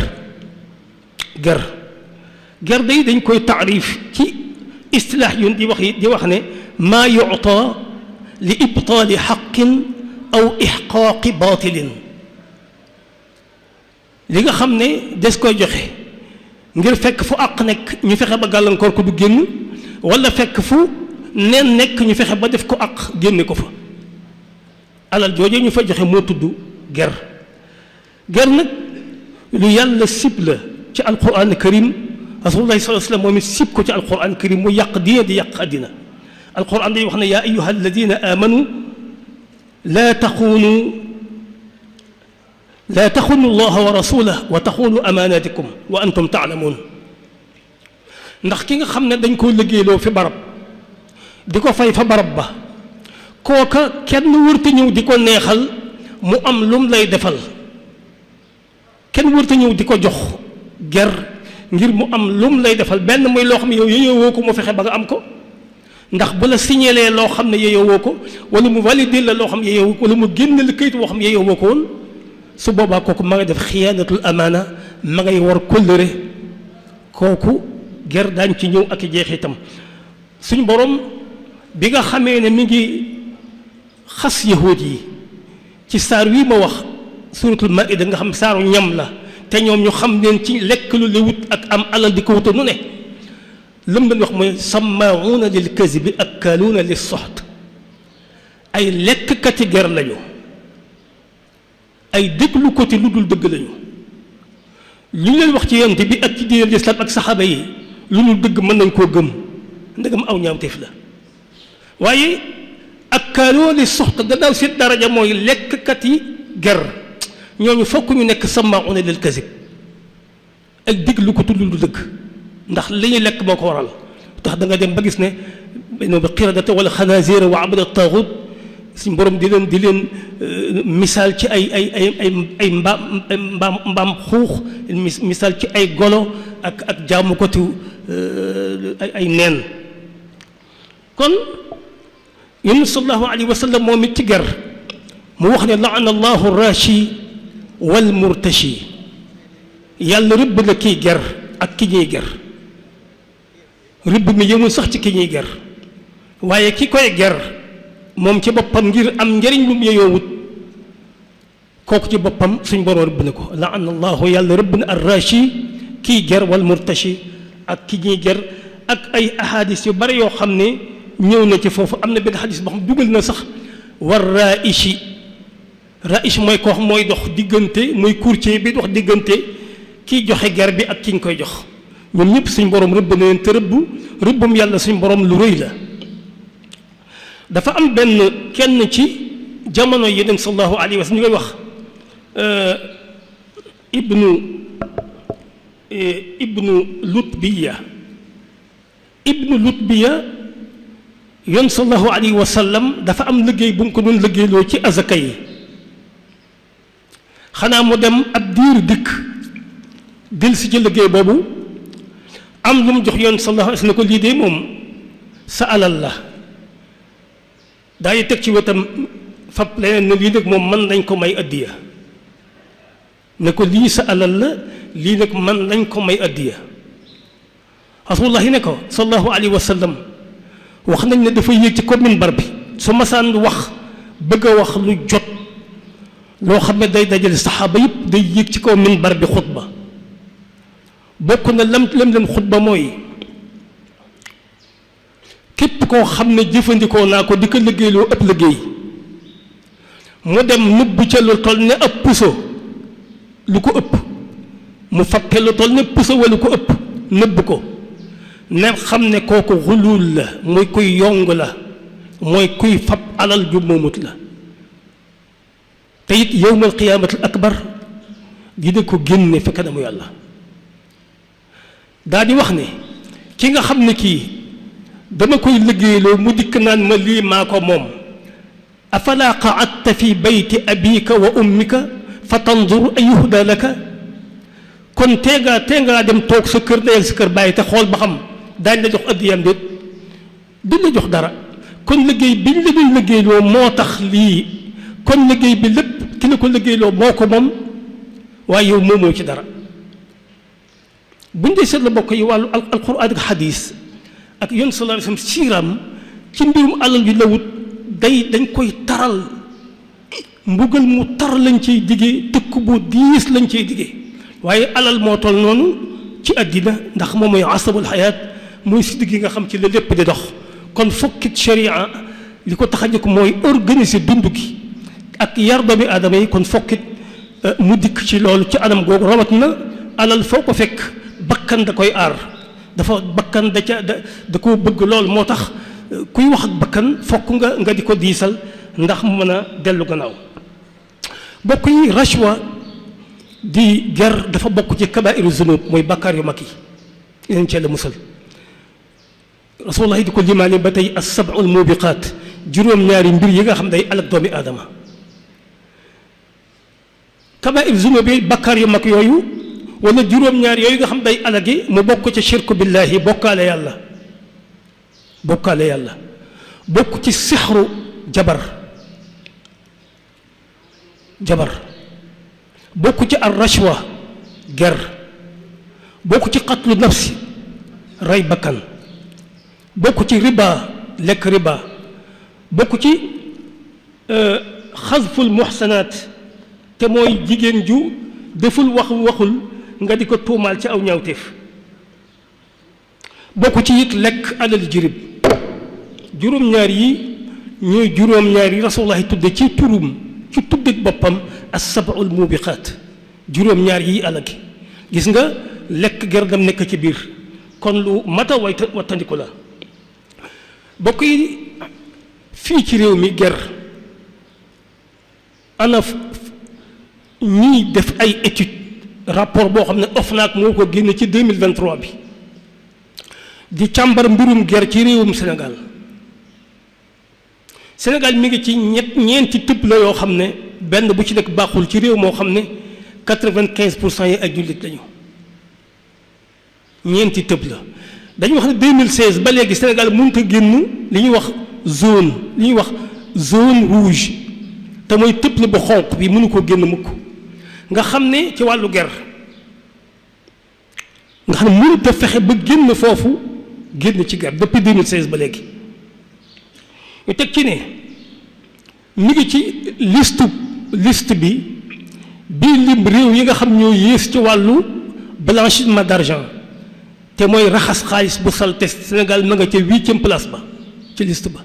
day dañ koy taarif ci istilaax yun di wax ne maa yuta li ibtaali xaqin aw ixqaaqi baatilin li nga xam ne des koy joxe ngir fekk fu àq nekk ñu fexe ba gàllankoor ko du génn wala fekk fu neen nekk ñu fexe ba def ko àq génne ko fa alal jooje ñu fa joxe moo tudd ger nag lu yàlla sib la ci alquran karim rasulullah sallallahu alayhi wasallam moom it sib ko ci alquran karim mu yàq diine di yàq àddina alquran day wax ne yaa ayyuha alladina amanu laa taxunu allaha wa rasulahu wa taxunu amanatikum wa antum taalamuun ndax ki nga xam ne dañ koo liggéeyloo fi barab di ko fay fa barab ba kooka kenn wërta ñëw di ko neexal mu am lum lay defal kenn wërta ñëw di ko jox ger ngir mu am lum lay defal benn muy loo xam ne yow yeyoo woo ko mu fexe ba nga am ko ndax bu la signalee loo xam ne yeyoo woo ko wala mu validé la loo xam ne yeyoo woo ko wala mu génn la këyit woo xam ne yeyoo woo ko woon su boobaa kooku ma ngay def xiyaanatul amaana ma ngay war kóllëre kooku ger daañ ci ñëw ak jeexitam suñu borom bi nga xamee ne mi ngi xas yahuud yi ci saar wii ma wax suratul maida nga xam saaru ñam la te ñoom ñu xam leen ci lekk lu wut ak am alal di ko wuta nu ne lam leen wax mooy sammaauuna lil kazibi akkaaluuna lis soxt ay lekkkati ger lañu ay déglu ko ci lu dul dëgg lañu lu ñu leen wax ci yonent bi ak ci diinal lislaam ak saxaaba yi lu dul dëgg mën nañ koo gëm ndegam aw ñaawteef la waaye akkaaluuna lis soxt gannaaw seen daraja mooy lekkkati ger ñooñu fokk ñu nekk sammaauuna lil kazib ak déglu ko tuddul du dëgg ndax li ñuy lekk moo ko waral tax da nga dem ba gis ne no bi qiradata wala xanaazira wa abada taaxut suñ borom di leen misaal ci ay mbaam xuux misaal ci ay golo ak jaamu ko tu ay neen kon yonent sallallahu alayhi wa sallam moom it ci ger mu wax ne laana allahu rashi wal murtashi yàlla rëbb na kiy ger ak ki ñuy ger rëbb mi yëmul sax ci ki ñuy ger waaye ki koy ger moom ci boppam ngir am njëriñ lu mu yeyoowut kooku ci boppam suñ borom rëbb na ko laana allahu yàlla rëbb na arrashi kiy ger wal murtashi ak ki ñuy ger ak ay ahadis yu bari yoo xam ne ñëw na ci foofu am na benn xadis boo xam dugal na sax war raishi mooy koo xam mooy dox diggante mooy courtier bi dox diggante kiy joxe ger bi ak ki ñu koy jox ñoom ñëpp suñ borom rëbb na leen te rëbbum yàlla suñ borom lu rëy la. dafa am benn kenn ci jamono yeneen sallallahu alayhi wa sallam ñu koy wax ibnu Lutbiya yoon sallallahu alayhi wa sallam dafa am liggéey bu mu ko doon liggéeyloo ci azaka yi xanaa mu dem ab diir dikk del si ci liggéey boobu am lu mu jox yoon sallallahu alayhi wa sallam ne ko lii de moom sa alal la daa yi teg ci wetam fab leneen ne lii nag moom mën nañ ko may addiya ne ko lii sa alal la lii nag mën nañ ko may addiya rasulullahi ne ko sallallahu alayhi wa sallam wax nañ ne dafa yéeg ci ko minbar bi su masaan wax bëgg a wax lu jot loo xam ne day dajale saxaaba yëpp day yéeg ci kaw minbar bi xutba bokk na lam leen xutba mooy képp koo xam ne jëfandikoo naa ko di ko liggéeyloo ëpp liggéey mu dem nëbb ca lu toll ne ab puso lu ko ëpp mu fakke lu toll ne puso wala lu ko ëpp nëbb ko ne xam ne kooku xulul la mooy kuy yong la mooy kuy fab alal ju moomut la te it yowmal qiyaamatul akbar dina ko génne fa kanamu yàlla daa di wax ne ki nga xam ne kii dama koy liggéeyloo mu dikk naan ma lii maa ko moom afalaa qaadta fi bayti abika wa ummika fa tanzur ayuhda laka kon tee ngaa dem toog sa kër dayal sa kër bàyyi te xool ba xam daañ la jox addiyam déet duñ la jox dara kon liggéey biñ la doon liggéeyloo moo tax lii kon liggéey bi lépp ki la ko liggéeyloo moo ko moom waaye yow moomoo ci dara buñ dee seet la bokk yi wàllu alquran ak xadis ak yoon sallallahu alayhi wasallam siiram ci mbirum alal yu lawut dañ koy taral mbugal mu tar lañ ciy diggee tëkk bu diis lañ ciy diggee waaye alal moo toll noonu ci àddina ndax moom mooy asabul xayaat mooy si digg yi nga xam ci la lépp di dox kon fokkit sharia li ko tax a jóg mooy organiser dund gi ak yar doomi aadama yi kon fokkit mu dikk ci loolu ci anam googu rawat na alal foo ko fekk bakkan da koy aar dafa bakkan da koo bëgg lool moo tax kuy wax ak bakkan fokk nga di ko diisal ndax mu mën a dellu gannaaw bokk yi rashwa di ger dafa bokk ci kabairu zunub mooy bakkaar yu mag yi yeneen ci la musal rasulullah di ko limaale ba tey as-sab'ul mubiqaat juróom-ñaari mbir yi nga xam day alak doomi aadama kabairu zunub yi bakkaar yu mag yooyu wala juróom-ñaar yooyu nga xam day alagi mu bokk ci shirku billahi bokkaale yàlla bokk ci sixru jabar bokk ci ar rashwa ger bokk ci qatlu nafsi rey bakkan bokk ci riba lekk riba bokk ci xasful muhsanaat te mooy jigéen ju deful waxul nga di ko tuumaal ci aw ñaawteef bokk ci it lekk alal jirib juróom-ñaar yi ñooy juróom-ñaar yi rasulullahi tudde ci turum ci tuddeg boppam as-sab'ul mubiqaat juróom-ñaar yi alagi gis nga lekk gerdam nekk ci biir kon lu mata wattandiku la bokk yi fii ci réew mi ger ana ñiy def ay étude rapport boo xam ne OFNAC moo ko génne ci 2023 bi di càmbar mbirum ger ci réewum Sénégal mi ngi ci ñeenti tëb la yoo xam ne benn bu ci nekk baaxul ci réew moo xam ne 95% yi ay jullit lañu ñeenti tëb la dañu wax ne 2016 ba léegi Sénégal mënut a génn li ñuy wax zone rouge te mooy tëb la bu xonq bi mënu ko génn mukk nga xam ne ci wàllu ger nga xam ne mënut a fexe ba génn foofu génn ci ger depuis 2016 ba léegi ñu teg ci ne mi ngi ci liste bi bii lim réew yi nga xam ñoo yées ci wàllu blanchiment d'argent te mooy raxas xaalis bu salte Sénégal ma nga ca 8e place ba ci liste ba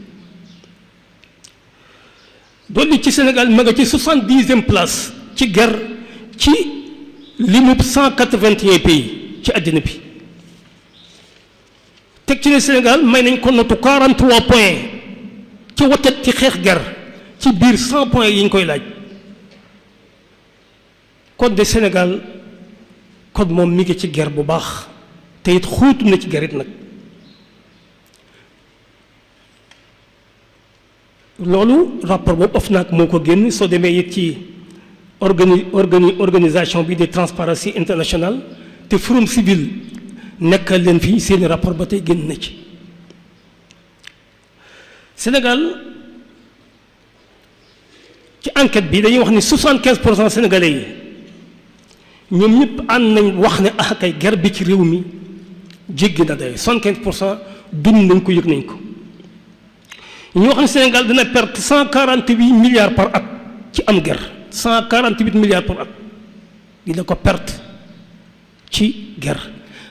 dolli ci Sénégal ma nga ci 70e place ci ger ci limub 181 pays ci àddina bi teg ci ne Sénégal may nañ ko notu 43 points ci watet ci xeex ger ci biir 100 points yi ñu koy laaj kon de Sénégal kon moom mi ngi ci ger bu baax te it xuutu na ci gerit nag loolu rapport boobu OFNAC moo ko génn soo demee it ci organisation bi de Transparency International te Forum Civil nekkal leen fii seeni rapport ba tey génn na ci Sénégal ci enquête bi dañuy wax ni 75% sénégalais yi ñoom ñëpp ànd nañ wax ne ah kay ger bi ci réew mi jéggi na day 75% dund nañ ko yëg nañ ko ñu wax ne Sénégal dina perte 148 milliards par at ci am ger 148 milliards par at dina ko perte ci ger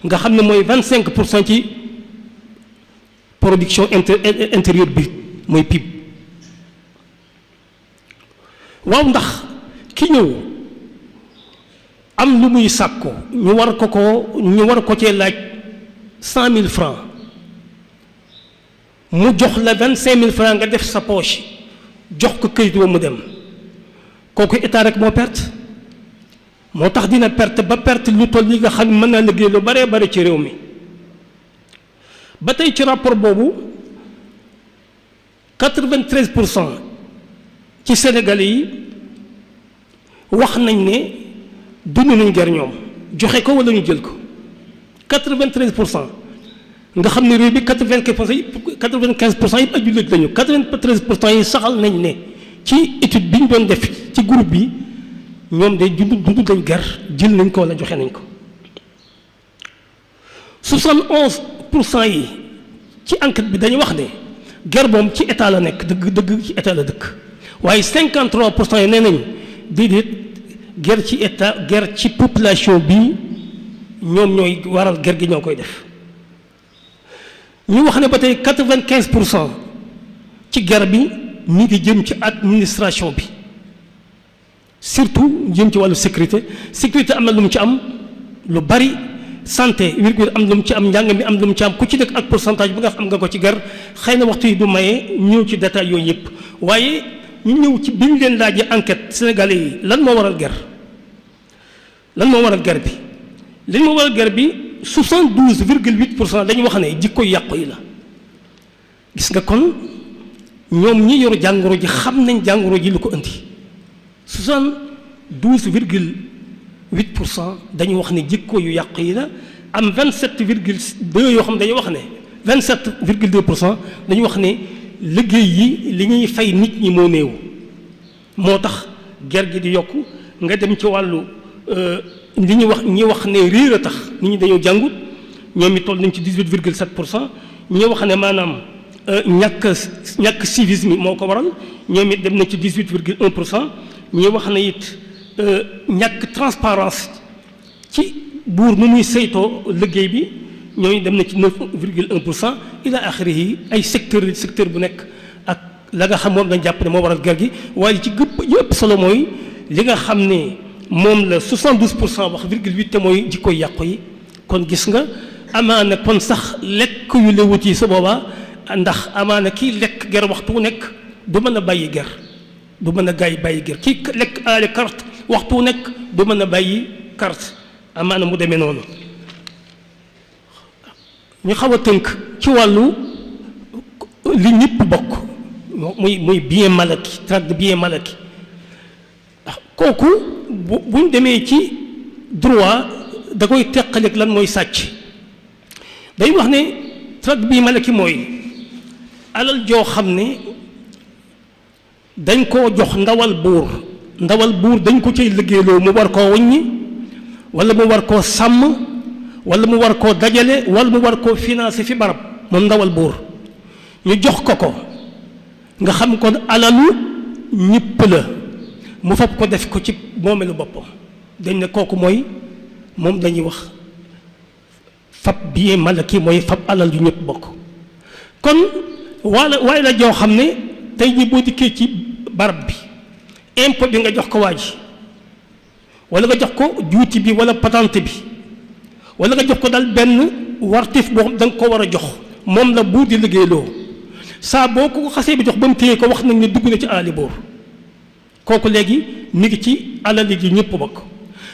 nga xam ne mooy 25% ci production intérieure bi mooy PIB waaw ndax ki ñëw am lu muy sàkku ñu war ko cee laaj 100 000 francs mu jox la 25 000 francs nga def sa poche jox ko këyit wa mu dem kooku état rek moo perte moo tax dina perte ba perte lu toll yi nga xam ne mën naa liggéey lu baree bare ci réew mi ba tey ci rapport boobu 93% ci Sénégalais yi wax nañ ne dund nañ ger ñoom joxe ko wala ñu jël ko 93% nga xam ne réew bi 95% yëpp ay jullit lañu 93% yi saxal nañ ne ci étude bi ñu doon def ci groupe bi ñoom day dund nañ ger jël nañ ko wala joxe nañ ko 71% yi ci enquête bi dañu wax ne ger moom ci état la nekk dëgg ci état la dëkk waaye 53% yi nee nañ déedéet ger ci état ger ci population bi ñoom ñooy waral ger gi ñoo koy def ñu wax ne ba tey 95% ci ger bi mi ngi jëm ci administration bi surtout jëm ci wàllu sécurité am na lu mu ci am lu bari santé virgule am lu mu ci am njàng mi am lu mu ci am ku ci nekk ak pourcentage bi nga xam nga ko ci ger xëy na waxtu yi du maye ñëw ci détail yooyu yëpp waaye ñu ñëw ci bi ñu leen laajee enquête sénégalais yi lan moo waral ger bi li moo waral ger bi 72,8% dañu wax ne jikko yàqu yi la gis nga kon ñoom ñi yor jàngoro ji xam nañ jàngoro ji lu ko indi 72,8% dañu wax ne jikko yu yàqu yi la am 27,2 yoo xam dañu wax ne 27,2% dañu wax ne liggéey yi li ñuy fay nit ñi moo néew moo tax ger gi di yokku nga dem ci wàllu li ñi wax ne réer a tax nit ñi dañoo jàngut ñoom it toll nañ ci 18,7%. ñi wax ne maanaam ñàkk civisme moo ko waral ñoom it dem nañ ci 18,1%. ñi wax ne it ñàkk transparence ci buur nu muy saytoo liggéey bi ñooñu dem na ci 9,1% ila axirihi ay secteur bu nekk ak la nga xam moom lañ jàpp ne moo waral ger gi waaye ci ëpp solo mooy li nga xam ne moom la 72% wax 0,8 te mooy jikko yàqu yi kon gis nga amaana kon sax lekk yu lewut yi sa boobaa ndax amaana kii lekk ger waxtu wu nekk du mën a bàyyi ger du mën a bàyyi ger kii lekk aale carte waxtu wu nekk du mën a bàyyi carte amaana mu demee noonu ñu xaw a tënk ci wàllu li ñëpp bokk muy bien malaki traite de bien malaki kooku buñ demee ci droit da koy teqaleeg lan mooy sàcc day wax ne traite de bien malaki mooy alal joo xam ne dañ koo jox ndawal buur dañ ko cay liggéeyloo mu war koo waññi wala mu war koo sàmm wala mu war koo dajale wala mu war koo financer fi barab moom ndawal buur ñu jox ko nga xam kon alalu ñëpp la mu fab ko def ko ci moomeelu boppam dañ ne kooku mooy moom lañuy wax fab bien malaki mooy fab alal yu ñëpp bokk kon waaye la joo xam ne tey ñi boo dikkee ci barab bi impôt bi nga jox ko waa ji wala nga jox ko juuti bi wala patente bi wala nga jox ko daal benn wartif boo xam da nga ko war a jox moom la buur di liggéeyloo saa boo ko xasee bi jox ba mu téye ko wax nañ ne dugg na ci aali buur kooku léegi mi ngi ci alali gi ñëpp bokk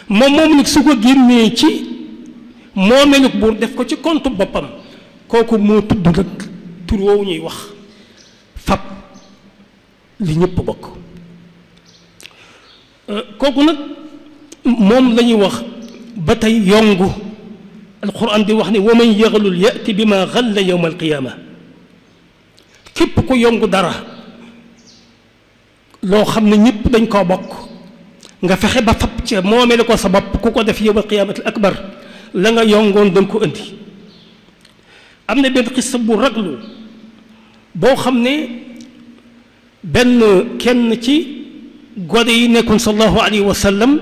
moom nag su ko génnee ci moomeelug buur def ko ci compte boppam kooku moo tudd nag tur woowu ñuy wax fab li ñëpp bokk kooku nag moom la ñuy wax ba tey yongu alquran di wax ne wa man yaxlul yati bi ma xalla yowma alqiyaama képp ku yongu dara loo xam ne ñëpp dañ koo bokk nga fexe ba fab ca moomele ko sa bopp ku ko def yowmal qiyaamatil akbar la nga yongoon danga ko indi am na benn xissa bu raglu boo xam ne benn kenn ci gone yi nekkoon sallallahu alayhi wa sallam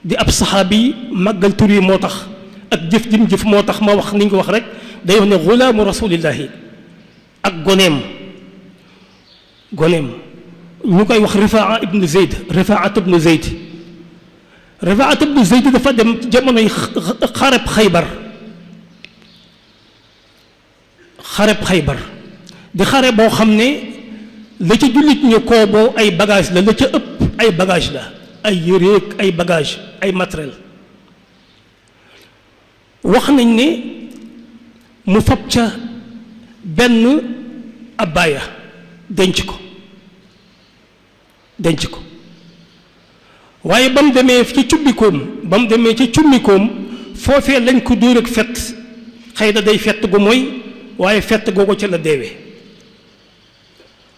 di ab saxaabi màggal tur yi moo tax ak jëf jim jëf moo tax ma wax ni ñu ko wax rek day wax ne gulaamu rasulillahi ak goneem ñu koy wax Rifaa ibnu Zeyd Rifaa ibnu Zeyd dafa dem jamonoy xareb Xaybar di xare boo xam ne la ca jullit ñu kooboo ay bagage la ca ëpp ay bagage la ay yëreeg ay bagage ay matériel wax nañ ne mu fab ca benn abbaaya denc ko waaye ba mu demee ci cummikoom foofee lañ ko dóor ak fett xëy na day fett gu mooy waaye fett googu ca la deewee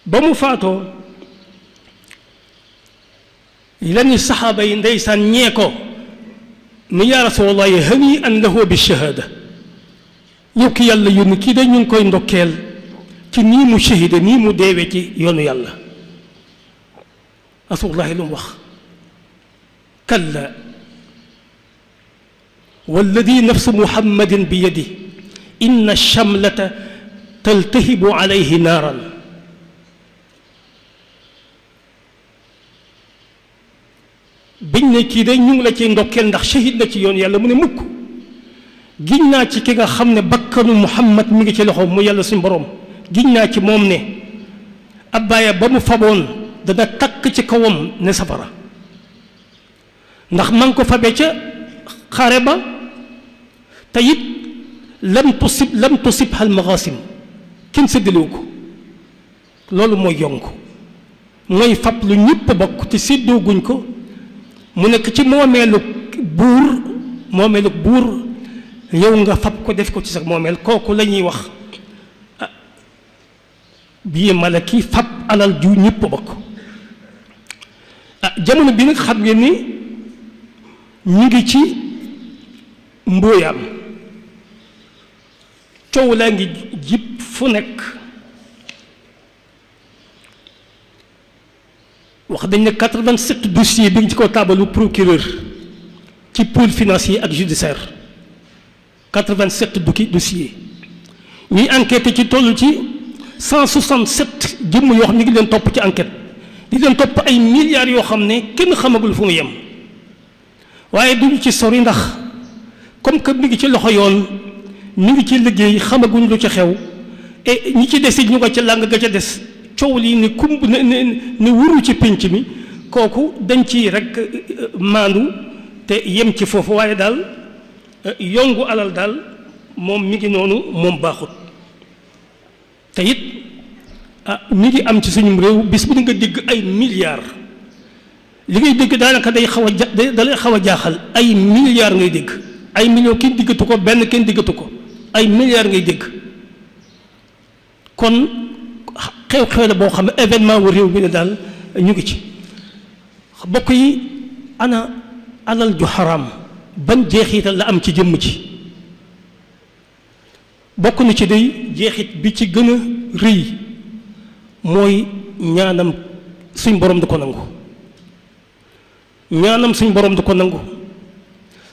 ba mu faatoo lenn saxaaba yi ndeysaan ñee ko ni yaa rasulallahi hani an lahu bi shahaada yow ki yàlla yónni kii de ñu ngi koy ndokkeel ci nii mu shahida nii mu deewee ci yoonu yàlla rasulullahi lu mu wax kalla walladi nafsu muhammadin bi yadi inna shamlata taltahibu alayhi naaran biñ ne kii de ñu ngi la ci ndokkeel ndax shahid na ci yoon yàlla mu ne mukk giñ naa ci ki nga xam ne bakkanu muhammad mi ngi ci loxo mu yàlla suñu borom giñ naa ci moom ne abbaaya ba mu faboon dana takk ci kawam ne safara ndax ma ngi ko fabe ca xare ba te it lam tusib hal magasim kenn séddalewu ko loolu mooy yonk mooy fab lu ñëpp bokk te séddoo guñ ko mu nekk ci moomeelu buur yow nga fab ko def ko ci sax moomeel kooku la ñuy wax bii malaki fab alal ju ñëpp bokk jamono bi nag xam ngeen ni ñu ngi ci mbóoyaam coow laa ngi jib fu nekk wax dañ ne 87 dossiers bi ngi ci ko taabalu procureur ci pôle financier ak judiciaire 87 dossiers ñuy enquête ci toll ci 167 jëmm yoo xam ne ngi leen topp ci enquête di leen topp ay milliards yoo xam ne kenn xamagul fu mu yem waaye duñu ci sori ndax comme que mi ngi ci loxo yoon mi ngi ci liggéey xamaguñ lu ci xew et ñi ci des it ñu ko ca làng ga ca des coow lii ne kumb ne wuru ci pénc mi kooku dañ ci rek maandu te yem ci foofu waaye daal yongu alal daal moom mi ngi noonu moom baaxut te it mi ngi am ci suñu réew bis bu nga dégg ay milliards li ngay dégg daanaka day lay xaw a jaaxal ay milliards ngay dégg ay millions kenn diggatu ko benn kenn diggatu ko ay milliards ngay dégg kon xew-xew la boo xam ne événement wu réew mi ne daal ñu ngi ci bokk yi ana alal ju xaraam ban jeexital la am ci jëmm ci bokk na ci day jeexit bi ci gën a rëy mooy ñaanam suñ borom du ko nangu ñaanam suñ borom du ko nangu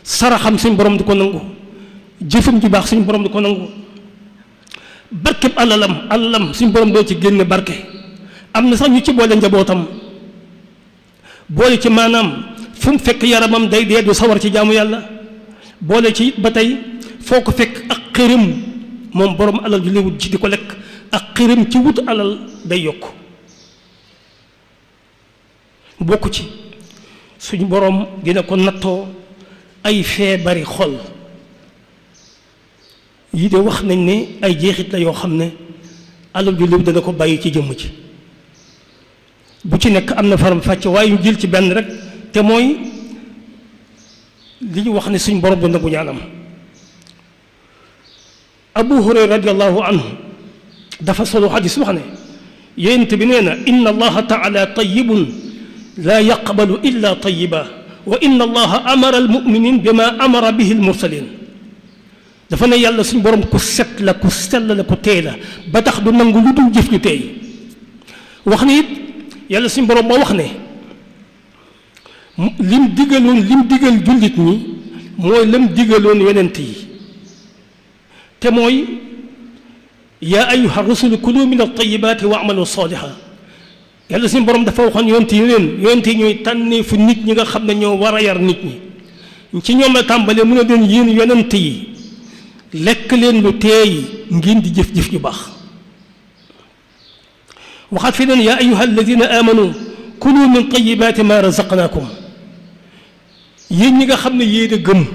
saraxam suñ borom du ko nangu jëfam ju baax suñ borom du ko nangu barkeb alalam suñ borom doo ci génne barke am na sax ñu ci boole njabootam boole ci maanaam fu mu fekk yaramam day dee du sawar ci jaamu yàlla boole ci ba tey foo ko fekk ak xërëm moom borom alal ju léwut ci di ko lekk ak xërëm ci wut alal day yokk bokk ci suñu borom dina ko nattoo ay feebari xol yi de wax nañ ne ay jeexit la yoo xam ne alal ju léwut dana ko bàyyi ci jëmm ci bu ci nekk am na faram fàcce waaye ñu jël ci benn rek te mooy li ñu wax ne suñ borom du nangu ñaanam Abu Hurayra radiallahu anhu dafa solo xadis wax ne yonent bi nee na inna allaha taala tayibun laa yaqbalu illa tayiba wa inna allaha amara almuminin bima amara bihi almursalin dafa ne yàlla suñ borom ku set la ku sell la ku teey la ba tax du nangu lu dul jëf ju teey wax ne it yàlla suñ borom moo wax ne lim digal jullit ñi mooy lam digaloon yonent yi te mooy yaa ayyuha rusulu kulu min at-tayyibaati wa amalu saaliha yàlla suñu borom dafa waxoon yonent yi ñooy tànnee fu nit ñi nga xam ne ñoo war a yar nit ñi ci ñoom la tàmbalee mu ne doon yéen yonent yi lekk leen lu teey ngeen di jëf-jëf ju baax waxaat fi leen yaa ayyuha alladina amanu kulu min tayyibaati ma razaqnaakum yéen ñi nga xam ne yéen a gëm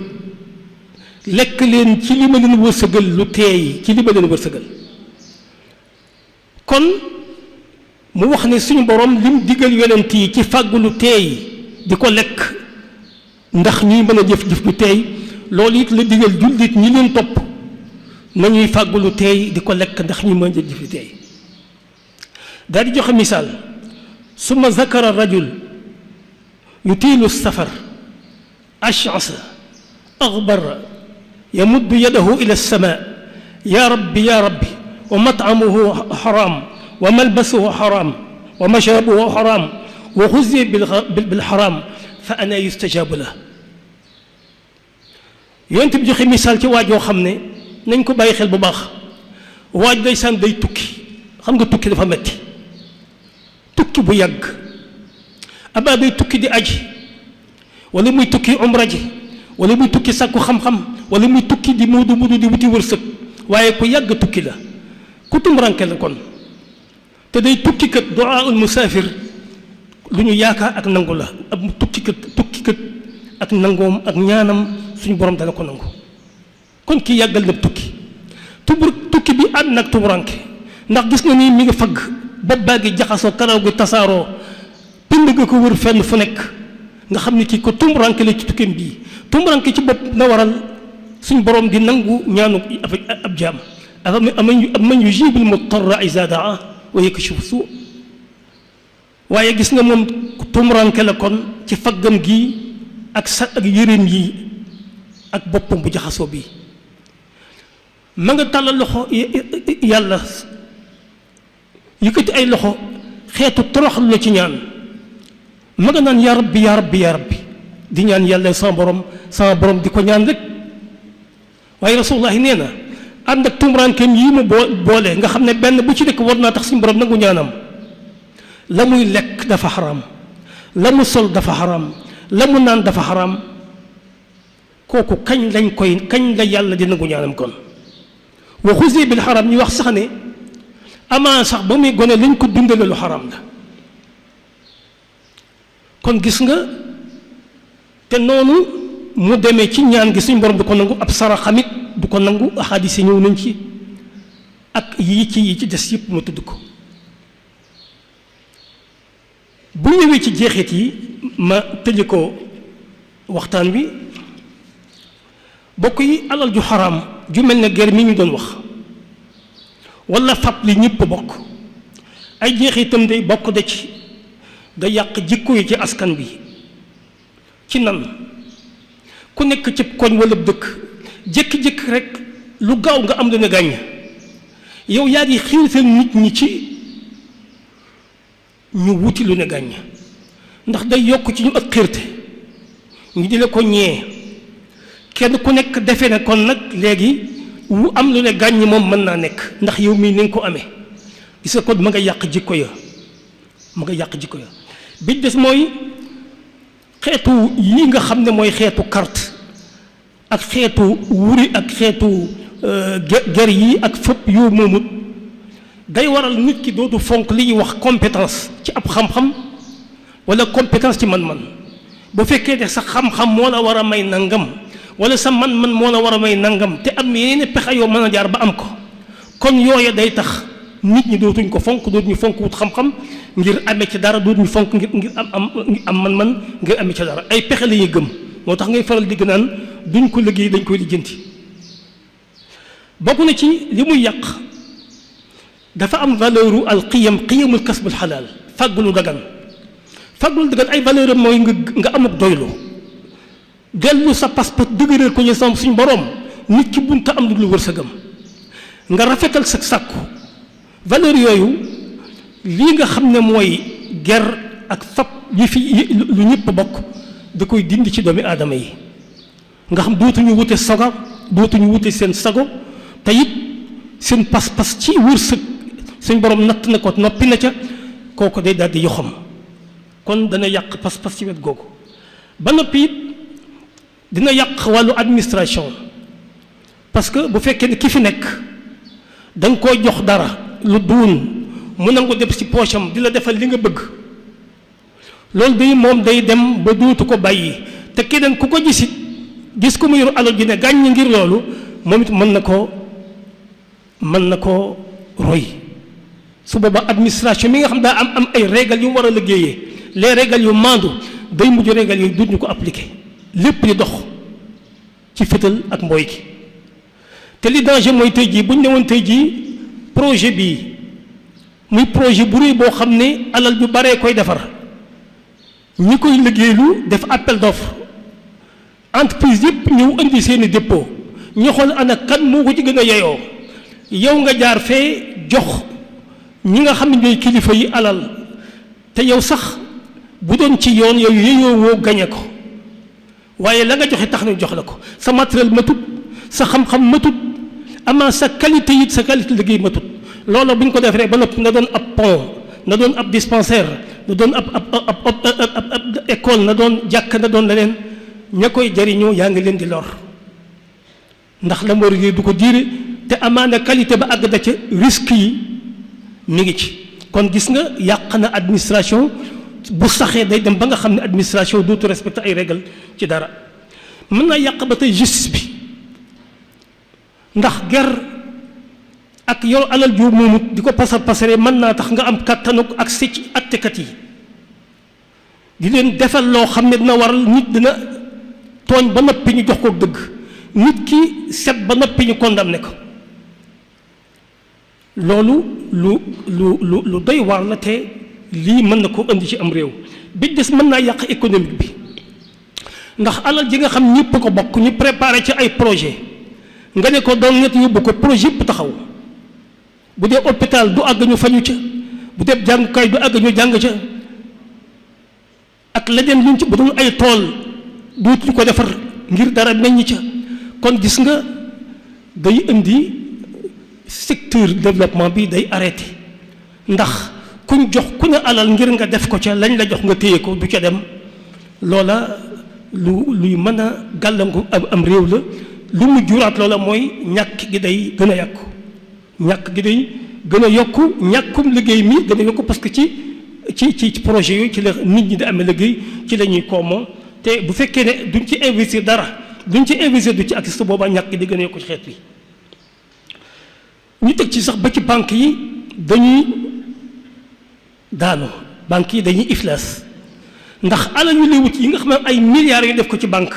lekk leen ci li ma leen wërsëgal lu teey ci li ma leen wërsëgal kon mu wax ne suñu borom lim digal yonent yi ci fàggu lu teey di ko lekk ndax ñuy mën a jëf-jëf lu teey loolu it la digal jullit ñi leen topp nañuy fàggu lu teey di ko lekk ndax ñuy mën a jëf lu teey daal di joxe misaal summa zakara rajul yutiilu safar ash'asa aghbara yamuddu yadahu ila as-samaa ya rabbi wa mat'amuhu haram wa malbasuhu haram wa mashrabuhu haram wa ghuzziya bil haram fa anaa yustajaabu lahu yonent bi joxe misaal ci waaj yoo xam ne nañ ko bàyyi xel bu baax waaj ndeysaan day tukki xam nga tukki dafa metti tukki bu yàgg abaa day tukki di aji wala muy tukki umra ji wala muy tukki sàkku xam-xam wala muy tukki di muudu di wuti wërsëg waaye ku yàgg tukki la ku tumranke la kon te day tukki kat du'aaul musaafir lu ñu yaakaar ak nangu la ab tukki kat ak nangoom ak ñaanam suñu borom dana ko nangu kon kii yàggal na tukki bi ànd nag tumuranke ndax gis nga nii mi ngi fagg bopp baa ngi jaxasoo karaw gi tasaaroo pind nga ko wër fenn fu nekk nga xam ne kii ko tumuranke la ci tukkeem bii tumuranke ci bopp na waral suñ borom di nangu ñaanu ab jaam amman yujibul mutarra iza daa wa yakshifu suu waaye gis nga moom tumuranke la kon ci faggam gi ak yëreem yi ak boppam bu jaxasoo bii ma nga tàllal loxo yàlla yëkkati ay loxo xeetu toroxlu la ci ñaan ma nga naan yaa rabbi di ñaan yàlla sama borom di ko ñaan rek waaye rasulullahi nee na ànd ak tumuraankeem yii mu boole nga xam ne benn bu ci nekk war naa tax suñu borom nangu ñaanam la muy lekk dafa xaram la mu sol dafa xaram la mu naan dafa xaram kooku kañ la yàlla di nangu ñaanam kon wa xuzi bil xaram ñu wax sax ne amaa sax ba muy gone lañ ko dundale lu xaram la kon gis nga te noonu mu demee ci ñaan gi suñ borom du ko nangu ab sara xamit du ko nangu axaadis yi ñëw nañ ci ak yi ci des yëpp ma tudd ko bu ñëwee ci jeexit yi ma tëje ko waxtaan wi bokk yi alal ju xaraam ju mel ne guerre mi ñu doon wax wala fab li ñëpp bokk ay jeexitam day bokk da ci da yàq jikko yi ci askan bi ci nan ku nekk ci koñ wala dëkk jékki-jékki rek lu gaaw nga am lu ne gàññ yow yaa ngi xiirtal nit ñi ci ñu wuti lu ne gàññ ndax day yokk ci ñu ak xiirte ñu di la ko ñee kenn ku nekk defe ne kon nag léegi wu am lu ne gàññ moom mën naa nekk ndax yow mii ni nga ko amee gis nga kon ma nga yàq jikko ya bi des mooy xeetu yi nga xam ne mooy xeetu carte ak xeetu wuri ak xeetu ger yi ak fëpp yu moomut day waral nit ki dootu fonk li ñuy wax compétence ci ab xam-xam wala compétence ci man-man bu fekkee ne sa xam-xam moo la war a may nangam wala sa man-man moo la war a may nangam te am yeneen pexe yoo mën a jaar ba am ko kon yooya day tax nit ñi dootuñ ko fonk dootuñu fonk wut xam-xam ngir amee ci dara dootuñu fonk ngir am man-man ngir amee ci dara ay pexe la ñuy gëm moo tax ngay faral di naan duñ ko liggéey dañ koy lijjanti. bokk na ci li muy yàq dafa am valeur al qiyamul kasbul xalaal fàggulu dagan ay valeur am mooy nga amuk doylu dellu sa pas-pas dëgëral ko ñu suñ boroom nit ki bunta am lu wërsëgam nga rafetal sa sàkku valeur yooyu lii nga xam ne mooy ger ak fab yi fi lu ñëpp bokk da koy dindi ci doomi aadama yi nga xam dootuñu wute sago dootuñu wute seen sago te it seen pas-pas ci wërsëg suñ borom natt na ko noppi na ca kooku day daal di yoxam kon dana yàq pas-pas ci wet googu ba noppi it dina yàq wàllu administration parce que bu fekkee ne ki fi nekk da nga koy jox dara lu duun mu nangu def ci poosam di la defal li nga bëgg loolu day moom day dem ba dootu ko bàyyi te keneen ku ko gisit gis ko mu yor alal ji ne gàññ ngir loolu moom it mën na koo roy su booba administration mi nga xam daa am ay règles yu mu war a liggéeyee les règles yu maandu day mujj règles yooyu duñu ko appliquer lépp di dox ci fétal ak mbooy gi te li danger mooy tey jii bu ñu ne woon tey jii projet bii muy projet bu rëy boo xam ne alal ju baree koy defar ñi koy liggéeylu def appel d'offre entreprise yëpp ñëw indi seeni dépôt ñu xool ana kan moo ko ci gën a yeyoo yow nga jaar fee jox ñi nga xam ne ñooy kilifa yi alal te yow sax bu doon ci yoon yow yeyoo woo gañe ko waaye la nga joxe tax na jox la ko sa matériel matut sa xam-xam matut amaa sa qualité it sa qualité liggéey matut loolu bu ñu ko defee ba noppi na doon ab pont na doon ab dispensaire na doon ab école na doon jàkk na doon leneen ña koy jariñoo yaa ngi leen di lor ndax la mu liggéey du ko diire te amaana qualité ba àgg da ca risque yi mi ngi ci kon gis nga yàq na administration bu saxee day dem ba nga xam ne administration dootu respecté ay règles ci dara mën naa yàq ba tey justice bi ndax ger ak yow alal ju moomut di ko pasare mën naa tax nga am kàttanuk ak ci attekat yi di leen defal loo xam ne dina waral nit dina tooñ ba noppi ñu jox ko dëgg nit ki set ba noppi ñu condamné ko loolu lu doy waar la te lii mën na koo indi ci am réew bi des mën naa yàq économique bi ndax alal ji nga xam ñëpp ko bokk ñu préparé ci ay projet nga ne ko doon net yóbbu ko projet yëpp taxaw bu dee hôpital du àgg ñu fañu ca bu dee jàngukaay du àgg ñu jàng ca ak leneen luñ ci bu doon ay tool duutuñu ko defar ngir dara meññ ca kon gis nga day indi secteur développement bi day arrêté ndax kuñ jox ku ne alal ngir nga def ko ca lañ la jox nga téye ko du ca dem loola luy mën a gàllankoor am réew la lu mu juraat loola mooy ñàkk gi day gën a yàqu ñàkk gi day gën a yokku ñàkkum liggéey mi gën a yokku parce que ci projet yooyu ci la nit ñi di amee liggéey ci la ñuy koomoo te bu fekkee ne duñ ci investir dara duñ ci investir du ci ak su boobaa ñàkk gi di gën a yokku ci xeet bi ñu teg ci sax ba ci banque yi dañuy daanu banque yi dañuy iflas ndax alal yu léewut yi nga xam ne ay milliards yu def ko ci banque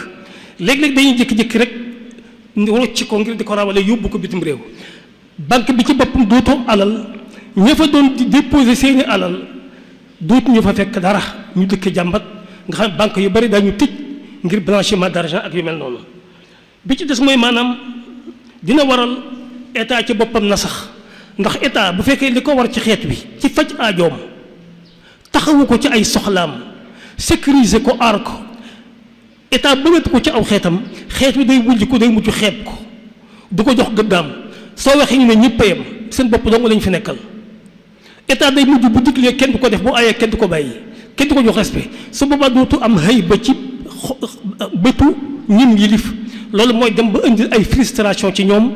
léeg-léeg dañuy jékki-jékki rek rocc ko ngir di ko rawale yóbbu ko bitim réew banque bi ci boppam dootoo alal ña fa doon di déposer seeni alal dootu ñu fa fekk dara ñu dëkk jàmbat nga xam banque yu bari dañu tëj ngir blanchiment d'argent ak yu mel noonu bi ci des mooy maanaam dina waral état ci boppam na sax ndax état bu fekkee li ko war ci xeet wi ci faj aajoom taxawu ko ci ay soxlaam sécuriser ko aar ko état bëggatu ko ci aw xeetam xeet wi day wujj ko day mujj xeeb ko du ko jox gëddaam soo waxee ñu ne ñëpp a yem seen bopp dong lañ fi nekkal état day mujj bu diglee kenn du ko def bu ayee kenn du ko bàyyi kenn du ko jox respect su boobaa dootu am xëy ba ci bëtu ñim yilif loolu mooy dem ba indi ay frustration ci ñoom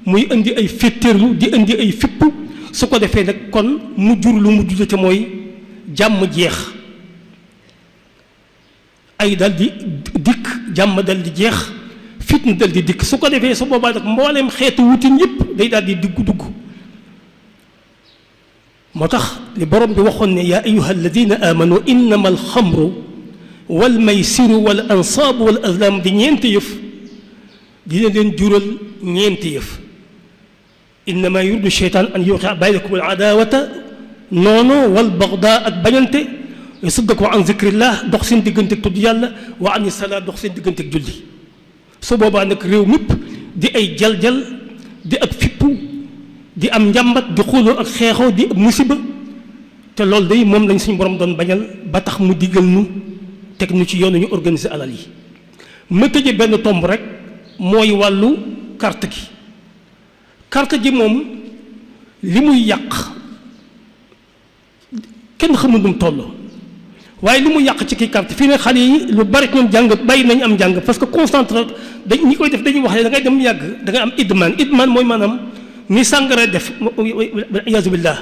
muy indi ay féttéerlu di indi ay fipp su ko defee nag kon mu jur lu mu jur te mooy jàmm jeex ay dal di dikk jàmm dal di jeex fitna dal di dikk su ko defee su boobaa nag mbooleem xeetu wutin yëpp day daal di dugg moo tax li borom bi waxoon ne yaa ayuha alladina amanu innama alxamru wal maysiru wal ansaabu wal azlam di ñeenti yëf dina leen jural ñeenti yëf innama yuridu cheytaan an yuqia baynakum al adawata noonu wal bagdaa ak bañante yasuddakum an zikrillah dox seen diggante ak tudd yàlla wa ani salaa dox seen diggante ak julli su boobaa nag réew mépp di ay jaljal di ak fippu di am njàmbat di xuloo ak xeexoo di musiba te loolu day moom lañ suñu borom doon bañal ba tax mu diggal nu teg nu ci yoonu ñu organiser alal yi ma tëje benn tomb rek mooy wàllu carte gi moom li muy yàq kenn xamul nu mu toll waaye li muy yàq ci kii carte fii ne xale yi lu bari ñoom jàng bàyyi nañu am jàng parce que concentré dañ ñi koy def dañuy wax ne da ngay dem yàgg da ngay am idman mooy maanaam ni sàngara def iyaazu billah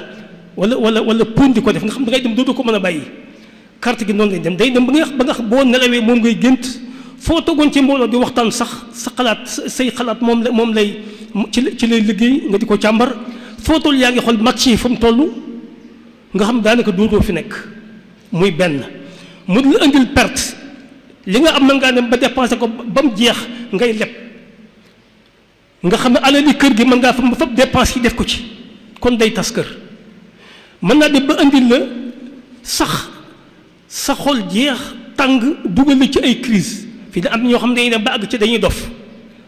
wala pon di ko def nga xam da ngay dem dootu ko mën a bàyyi carte gi noonu lay dem day dem ba nga boo nelawee moom ngay gént foo toogoon ci mbooloo di waxtaan sax sa xalaat say xalaat moom lay ci lay liggéey nga di ko càmbar foo toll yaa ngi xool match yi fu mu toll nga xam daanaka dootoo fi nekk muy benn mu la indil perte li nga am na ngaa dem ba dépensé ko ba mu jeex ngay leb nga xam ne alali kër gi mën ngaa fa dépense yi def ko ci kon day tas kër mën naa dem ba indil la sax sa xol jeex tàng dugal la ci ay crise fii da am ñoo xam ne dañuy dem ba àgg ci dañuy dof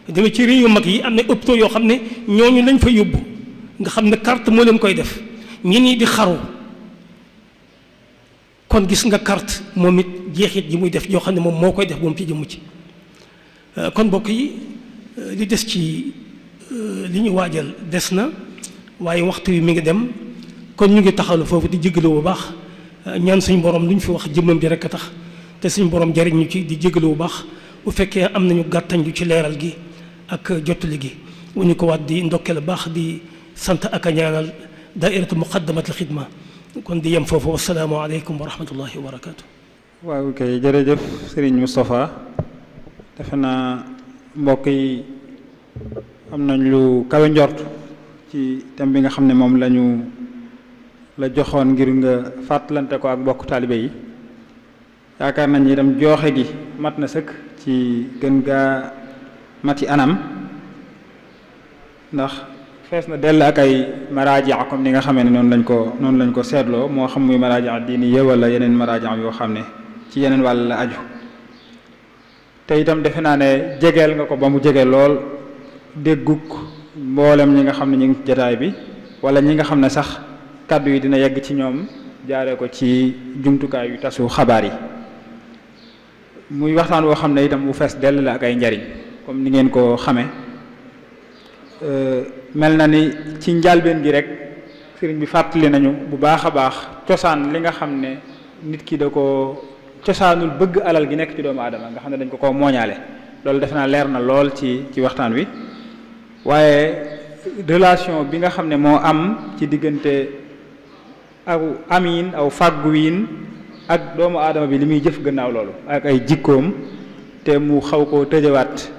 dama ci réew yu mag yi am na hôpitaux yoo xam ne ñooñu lañ fa yóbbu nga xam ne carte moo leen koy def ñen ñi di xaru kon gis nga carte moom it jeexit ji muy def yoo xam ne moom moo koy def moom ci jëmm ci kon mbokk yi li des ci li ñu waajal des na waaye waxtu wi mi ngi dem kon ñu ngi taxawlu foofu di jégalu bu baax ñaan suñu borom lu ñu fi wax jëmmam bi rek a tax te suñu borom jariñ ñu ci di jégalu bu baax bu fekkee am nañu gàttañ lu ci leeral gi ak jottali gi wu ñu ko waat di ndokkeel baax di sant ak a ñaanal daairatu muqaddamatul xidma kon di yem foofu wasalaamu aleykum wa rahmatullahi wa barakaatu. waaw kay jërëjëf Serigne Moustapha defe naa mbokk yi am nañ lu kawe njort ci thème bi nga xam ne moom la joxoon ngir nga fàttalante ko ak mbokk taalibe yi yaakaar nañ ni itam jooxe gi mat na sëkk ci gën gaa mati anam ndax fees na dell ak ay maraaji comme ni nga xamee ne noonu lañ ko seetloo moo xam muy maraaji diini wala yeneen maraaji yoo xam ne ci yeneen wàll la aju te itam defe naa ne jegeel nga ko ba mu jege lool dégguk mboolem ñi nga xam ne ñu ngi ci jataay bi wala ñi nga xam ne sax kàddu yi dina yegg ci ñoom jaaree ko ci jumtukaay yu tasu xabaar yi muy waxtaan woo xam ne itam bu fees dell la ak ay njariñ comme ni ngeen ko xame mel na ni ci njàlbeen gi rek sëriñ bi fàttali nañu bu baax a baax cosaan li nga xam ne nit ki da ko cosaanul bëgg alal gi nekk ci doomu aadama nga xam ne dañ ko mooñaale loolu defe naa leer na lool ci waxtaan wi waaye relation bi nga xam ne moo am ci diggante aw amiin aw fàgguwiin ak doomu aadama bi li muy jëf gannaaw loolu ak ay jikkoom te mu xaw koo tëjawaat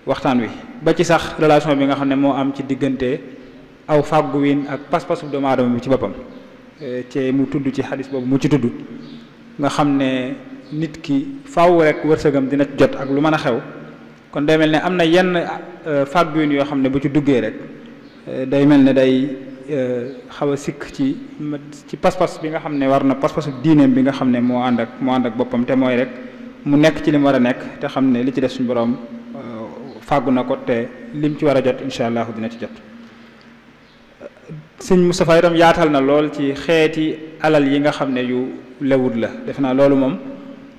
waxtaan wi ba ci sax relation bi nga xam ne moo am ci diggante aw fàgguwiin ak pas-pasu doomu aadama bi ci boppam te mu tudd ci xadis boobu mu ci tudd nga xam ne nit ki faaw rek wërsëgam dina ci jot ak lu mën a xew kon day mel ne am na yenn fàgguwiin yoo xam ne bu ci duggee rek day mel ne day xaw a sikk ci pas-pas bi nga xam ne war na pas-pasu diineem bi nga xam ne moo ànd ak boppam te mooy rek mu nekk ci li mu war a nekk te xam ne li ci def suñu borom fàggu na ko te lim ci war a jot incha allah dina ci jot. sëñ Moustapha itam yaatal na lool ci xeeti alal yi nga xam ne yu lewut la def naa loolu moom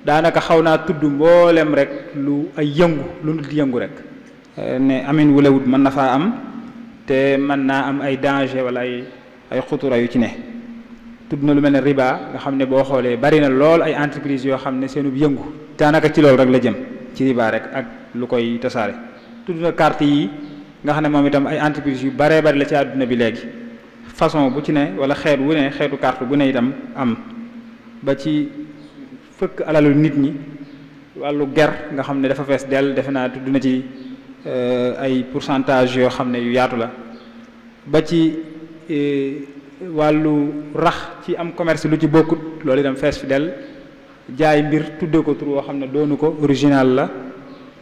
daanaka xaw naa tudd mboolem rek lu ay yëngu lu nit yëngu rek ne amin wu lewut mën na faa am te mën naa am ay danger wala ay xutura yu ci ne tudd na lu mel ne riba nga xam ne boo xoolee bari na lool ay entreprise yoo xam ne seenu yëngu daanaka ci loolu rek la jëm ci riba rek ak lu koy tasaare. tudd na carte yi nga xam ne moom itam ay entreprise yu baree bari la ci àdduna bi léegi façon bu ci ne wala xeet wu ne xeetu carte bu ne itam am ba ci fëkk alalu nit ñi wàllu ger nga xam ne dafa fees dell defe naa tudd na ci ay pourcentage yoo xam ne yu yaatu la ba ci wàllu rax ci am commerce lu ci bokkut loolu itam fees fi dell jaay mbir tudde ko tur woo xam ne doonu ko original la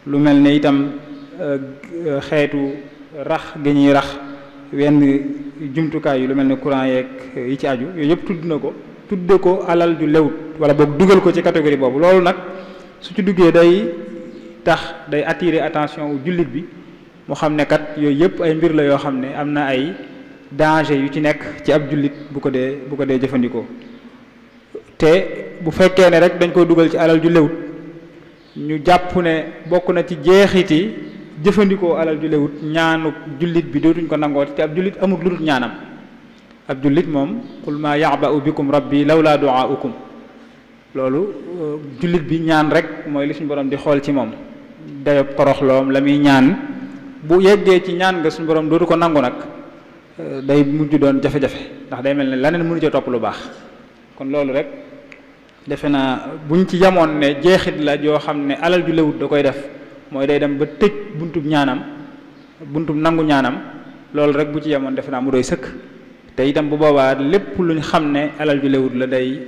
lu mel ne itam xeetu rax gi ñuy rax wenn jumtukaay yu lu mel ne courant yeeg yi ci aju yooyu yëpp tudd na ko tudde ko alal ju lewut wala boog dugal ko ci catégorie boobu loolu nag su ci duggee day attirer attention wu jullit bi mu xam ne kat yooyu yëpp ay mbir la yoo xam ne am na ay danger yu ci nekk ci ab jullit bu ko dee jëfandikoo te bu fekkee ne rek dañ koy dugal ci alal ju lewut ñu jàpp ne bokk na ci jeexiti jëfandikoo alal ju lewut ñaanu jullit bi dootuñ ko nangooti te ab jullit amul lu dul ñaanam ab jullit moom qul ma ya'ba'u bikum rabbi lawla du'aukum loolu jullit bi ñaan rek mooy li suñu borom di xool ci moom dayob toroxloom la muy ñaan bu yeggee ci ñaan nga suñu borom dootu ko nangu nag day mujj doon jafe-jafe ndax day mel ne leneen mënu ca topp lu baax kon loolu rek defe naa buñ ci yamoon ne jeexit la yoo xam ne alal ju lewut da koy def mooy day dem ba tëj buntub ñaanam buntub nangu ñaanam loolu rek bu ci yemoon defe naa mu doy sëkk te itam bu boobaa lépp luñ xam ne alal ju lewut la day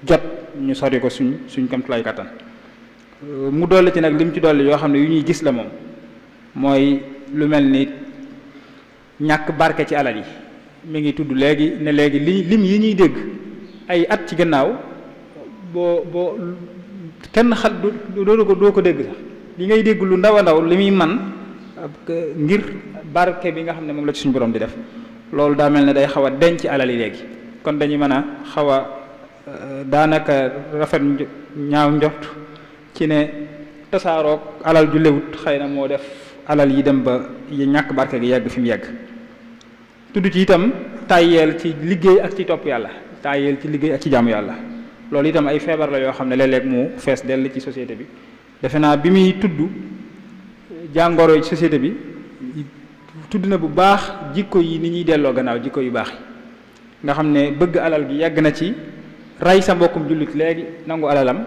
jot ñu sori ko suñ kamtulaay kattan mu dolli ci nag lim ci dolli yoo xam ne yu ñuy gis la moom mooy lu mel ni ñàkk barke ci alal yi mi ngi tudd léegi ne léegi lim yi ñuy dégg ay at ci gannaaw boo kenn doo ko dégg sax li ngay dégg lu ndaw a ndaw li muy man ngir barke bi nga xam ne moom la ci suñu borom di def loolu daa mel ne day xaw a denc alal yi léegi kon dañuy mën a xaw a daanaka rafet ñaaw njort ci ne tasaaroog alal ju lewut xëy na moo def alal yi dem ba ñàkk barke gi yegg fi mu yegg tudd ci itam tàyyeel ci liggéey ak ci topp yàlla tàyyeel ci liggéey ak ci jaamu yàlla loolu itam ay feebar la yoo xam ne léeg-léeg mu fees dell ci société bi defe naa bi muy tudd jàngoro yi ci société bi tudd na bu baax jikko yi ni ñuy delloo gannaaw jikko yu baax yi nga xam ne bëgg alal gi yegg na ci rey sa mbokkum jullit léegi nangu alalam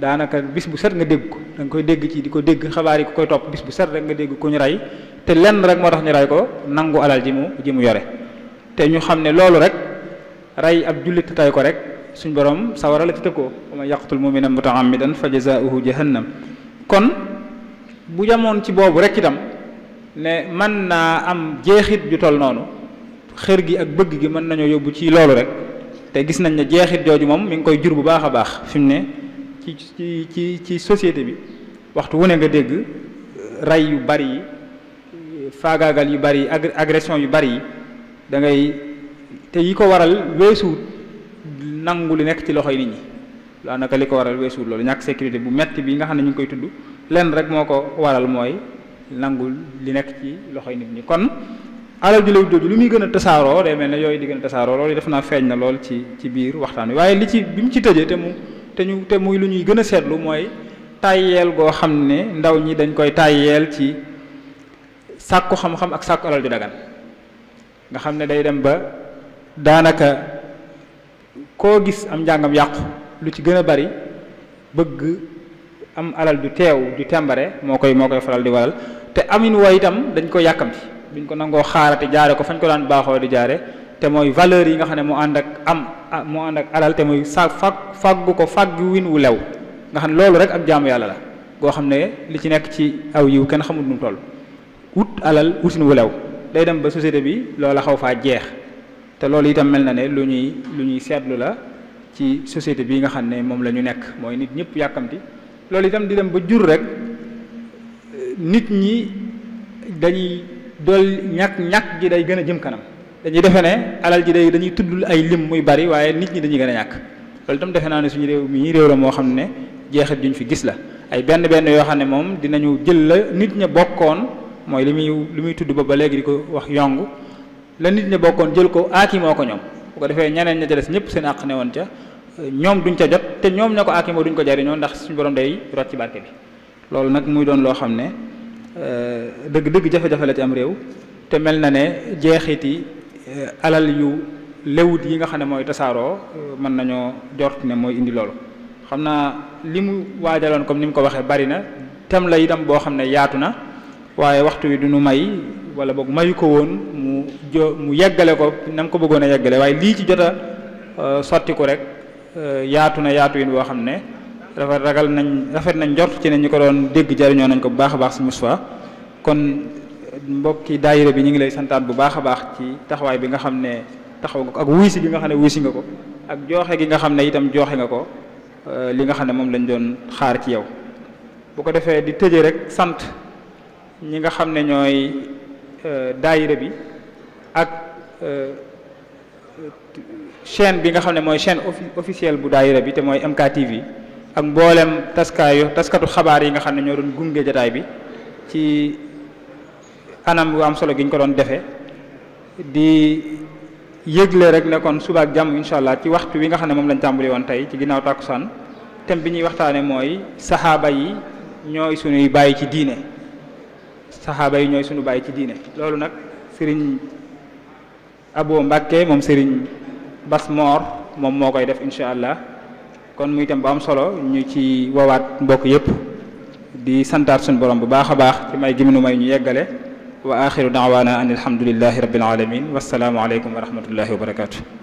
daanaka bis bu set nga dégg ko da nga koy dégg ci di ko dégg xabaar yi ko koy topp bis bu set rek nga dégg ku ñu rey te lenn rek moo tax ñu rey ko nangu alal ji mu yore te ñu xam ne loolu rek rey ab jullit tay ko rek suñ borom sawara la ci tëkkoo wa man yaqtul mu'minan muta'ammidan fa jazaa'uhu jahannam kon bu jamoon ci boobu rek itam ne mën naa am jeexit ju toll noonu xër gi ak bëgg gi mën nañoo yóbbu ci loolu rek te gis nañ ne jeexit jooju moom mi ngi koy jur bu baax a baax fi mu ne ci société bi waxtu wu ne nga dégg rey yu bari yi faagaagal yu bari yi agression yu bari yi da ngay te yi ko waral weesuut nangu li nekk ci loxoy nit ñi daanaka li ko waral weesuut loolu ñàkk sécurité bu metti bi nga xam ne ñu ngi koy tudd lenn rek moo ko waral mooy nangu li nekk ci loxoy nit ñi kon alal ju lewut jooju lu muy gën a tasaaroo day mel ne yooyu di gën a tasaaroo loolu def naa feeñ na lool ci biir waxtaan wi waaye bi mu ci tëjee te muy lu ñuy gën a seetlu mooy tàyyeel goo xam ne ndaw ñi dañ koy tàyyeel ci sàkku xam-xam ak sàkku alal ju dagan nga xam ne day dem ba daanaka koo gis am njàngam yàqu lu ci gën a bari bëgg am alal ju teew ju tembare moo koy faral di waral te amin wa itam dañ koy yàkkamti duñ ko nangoo xaarate jaare ko fañ ko daan baaxoo di jaare te mooy valeur yi nga xam ne moo ànd ak alal te muy fàggu ko fàggu win wu lew nga xam ne loolu rek ak jaamu yàlla la goo xam ne li ci nekk ci aw yiw kenn xamul nu mu toll wut alal wutin wu lew day dem ba société bi loola xaw faa jeex te loolu itam mel na ne lu ñuy seetlu la ci société bi nga xam ne moom la ñu nekk mooy nit ñëpp yàkkamti loolu itam di dem ba jur rek nit ñi dañuy dool ñàkk gi day gën a jëm kanam dañuy defe ne alal ji dañuy tudd ay lim muy bari waaye nit ñi dañuy gën a ñàkk loolu itam defe naa ne suñu réew mi réew la moo xam ne jeexit duñ fi gis la ay benn yoo xam ne moom dinañu jël la nit ña bokkoon mooy li muy tudd ba léegi di ko wax yongu la nit ña bokkoon jël ko aaki moo ko ñoom bu ko defee ñeneen ña ca des ñëpp seen àq ne woon ca ñoom duñ ca jot te ñoom ña ko aakimoo duñ ko jariñoo ndax suñu borom day rot ci barke bi loolu nag muy doon loo xam ne dëgg-dëgg jafe-jafe la ci am réew te mel na ne jeexiti alal yu lewut yi nga xam ne mooy tasaaroo mën nañoo jort ne mooy indi loolu xam naa li mu waajaloon comme ni mu ko waxee bari na tem la itam boo xam ne yaatu na waaye waxtu wi du nu may wala boog mayu ko woon mu yeggale ko na mu ko bëggoon a yeggale waaye lii ci jot a sotti ko rek yaatu na yaatu yin boo xam ne rafet nañ jort ci ne ñi ko doon dégg jariñoo nañ ko bu baax a baax si Moustapha kon mbokki daayira bi ñu ngi lay santaat bu baax a baax ci taxawaay bi nga xam ne taxaw nga ko ak wuysi gi nga xam ne wuysi nga ko ak jooxe gi nga xam ne itam jooxe nga ko li nga xam ne moom lañ doon xaar ci yow bu ko defee di tëje rek sant ñi nga xam ne ñooy daayira bi ak chaîne bi nga xam ne mooy chaîne officielle bu daayira bi te mooy MKTV ak mboolem taskatu xabaar yi nga xam ne ñoo doon gunge jataay bi ci anam bu am solo gi ñu ko doon defee di yëgle rek ne kon suba ak jàmm incha allah ci waxtu wi nga xam ne moom lañ tàmbali woon tey ci ginnaaw tàkkusaan thème bi ñuy waxtaane mooy saxaaba yi ñooy suñuy bàyyi ci diine saxaaba yi ñooy suñu bàyyi ci diine loolu nag sëriñ Abo Mbàkke moom sëriñ Bas Moor moom moo koy def incha allah kon muy thème bu am solo ñu ci woowaat mbokk yépp di santaat suñu borom bu baax a baax ci may gi nu may ñu yeggale wa axiru daawaana an alhamdulillahi rabbil alamin wassalaamu aleykum wa rahmatullahi wa barakatuh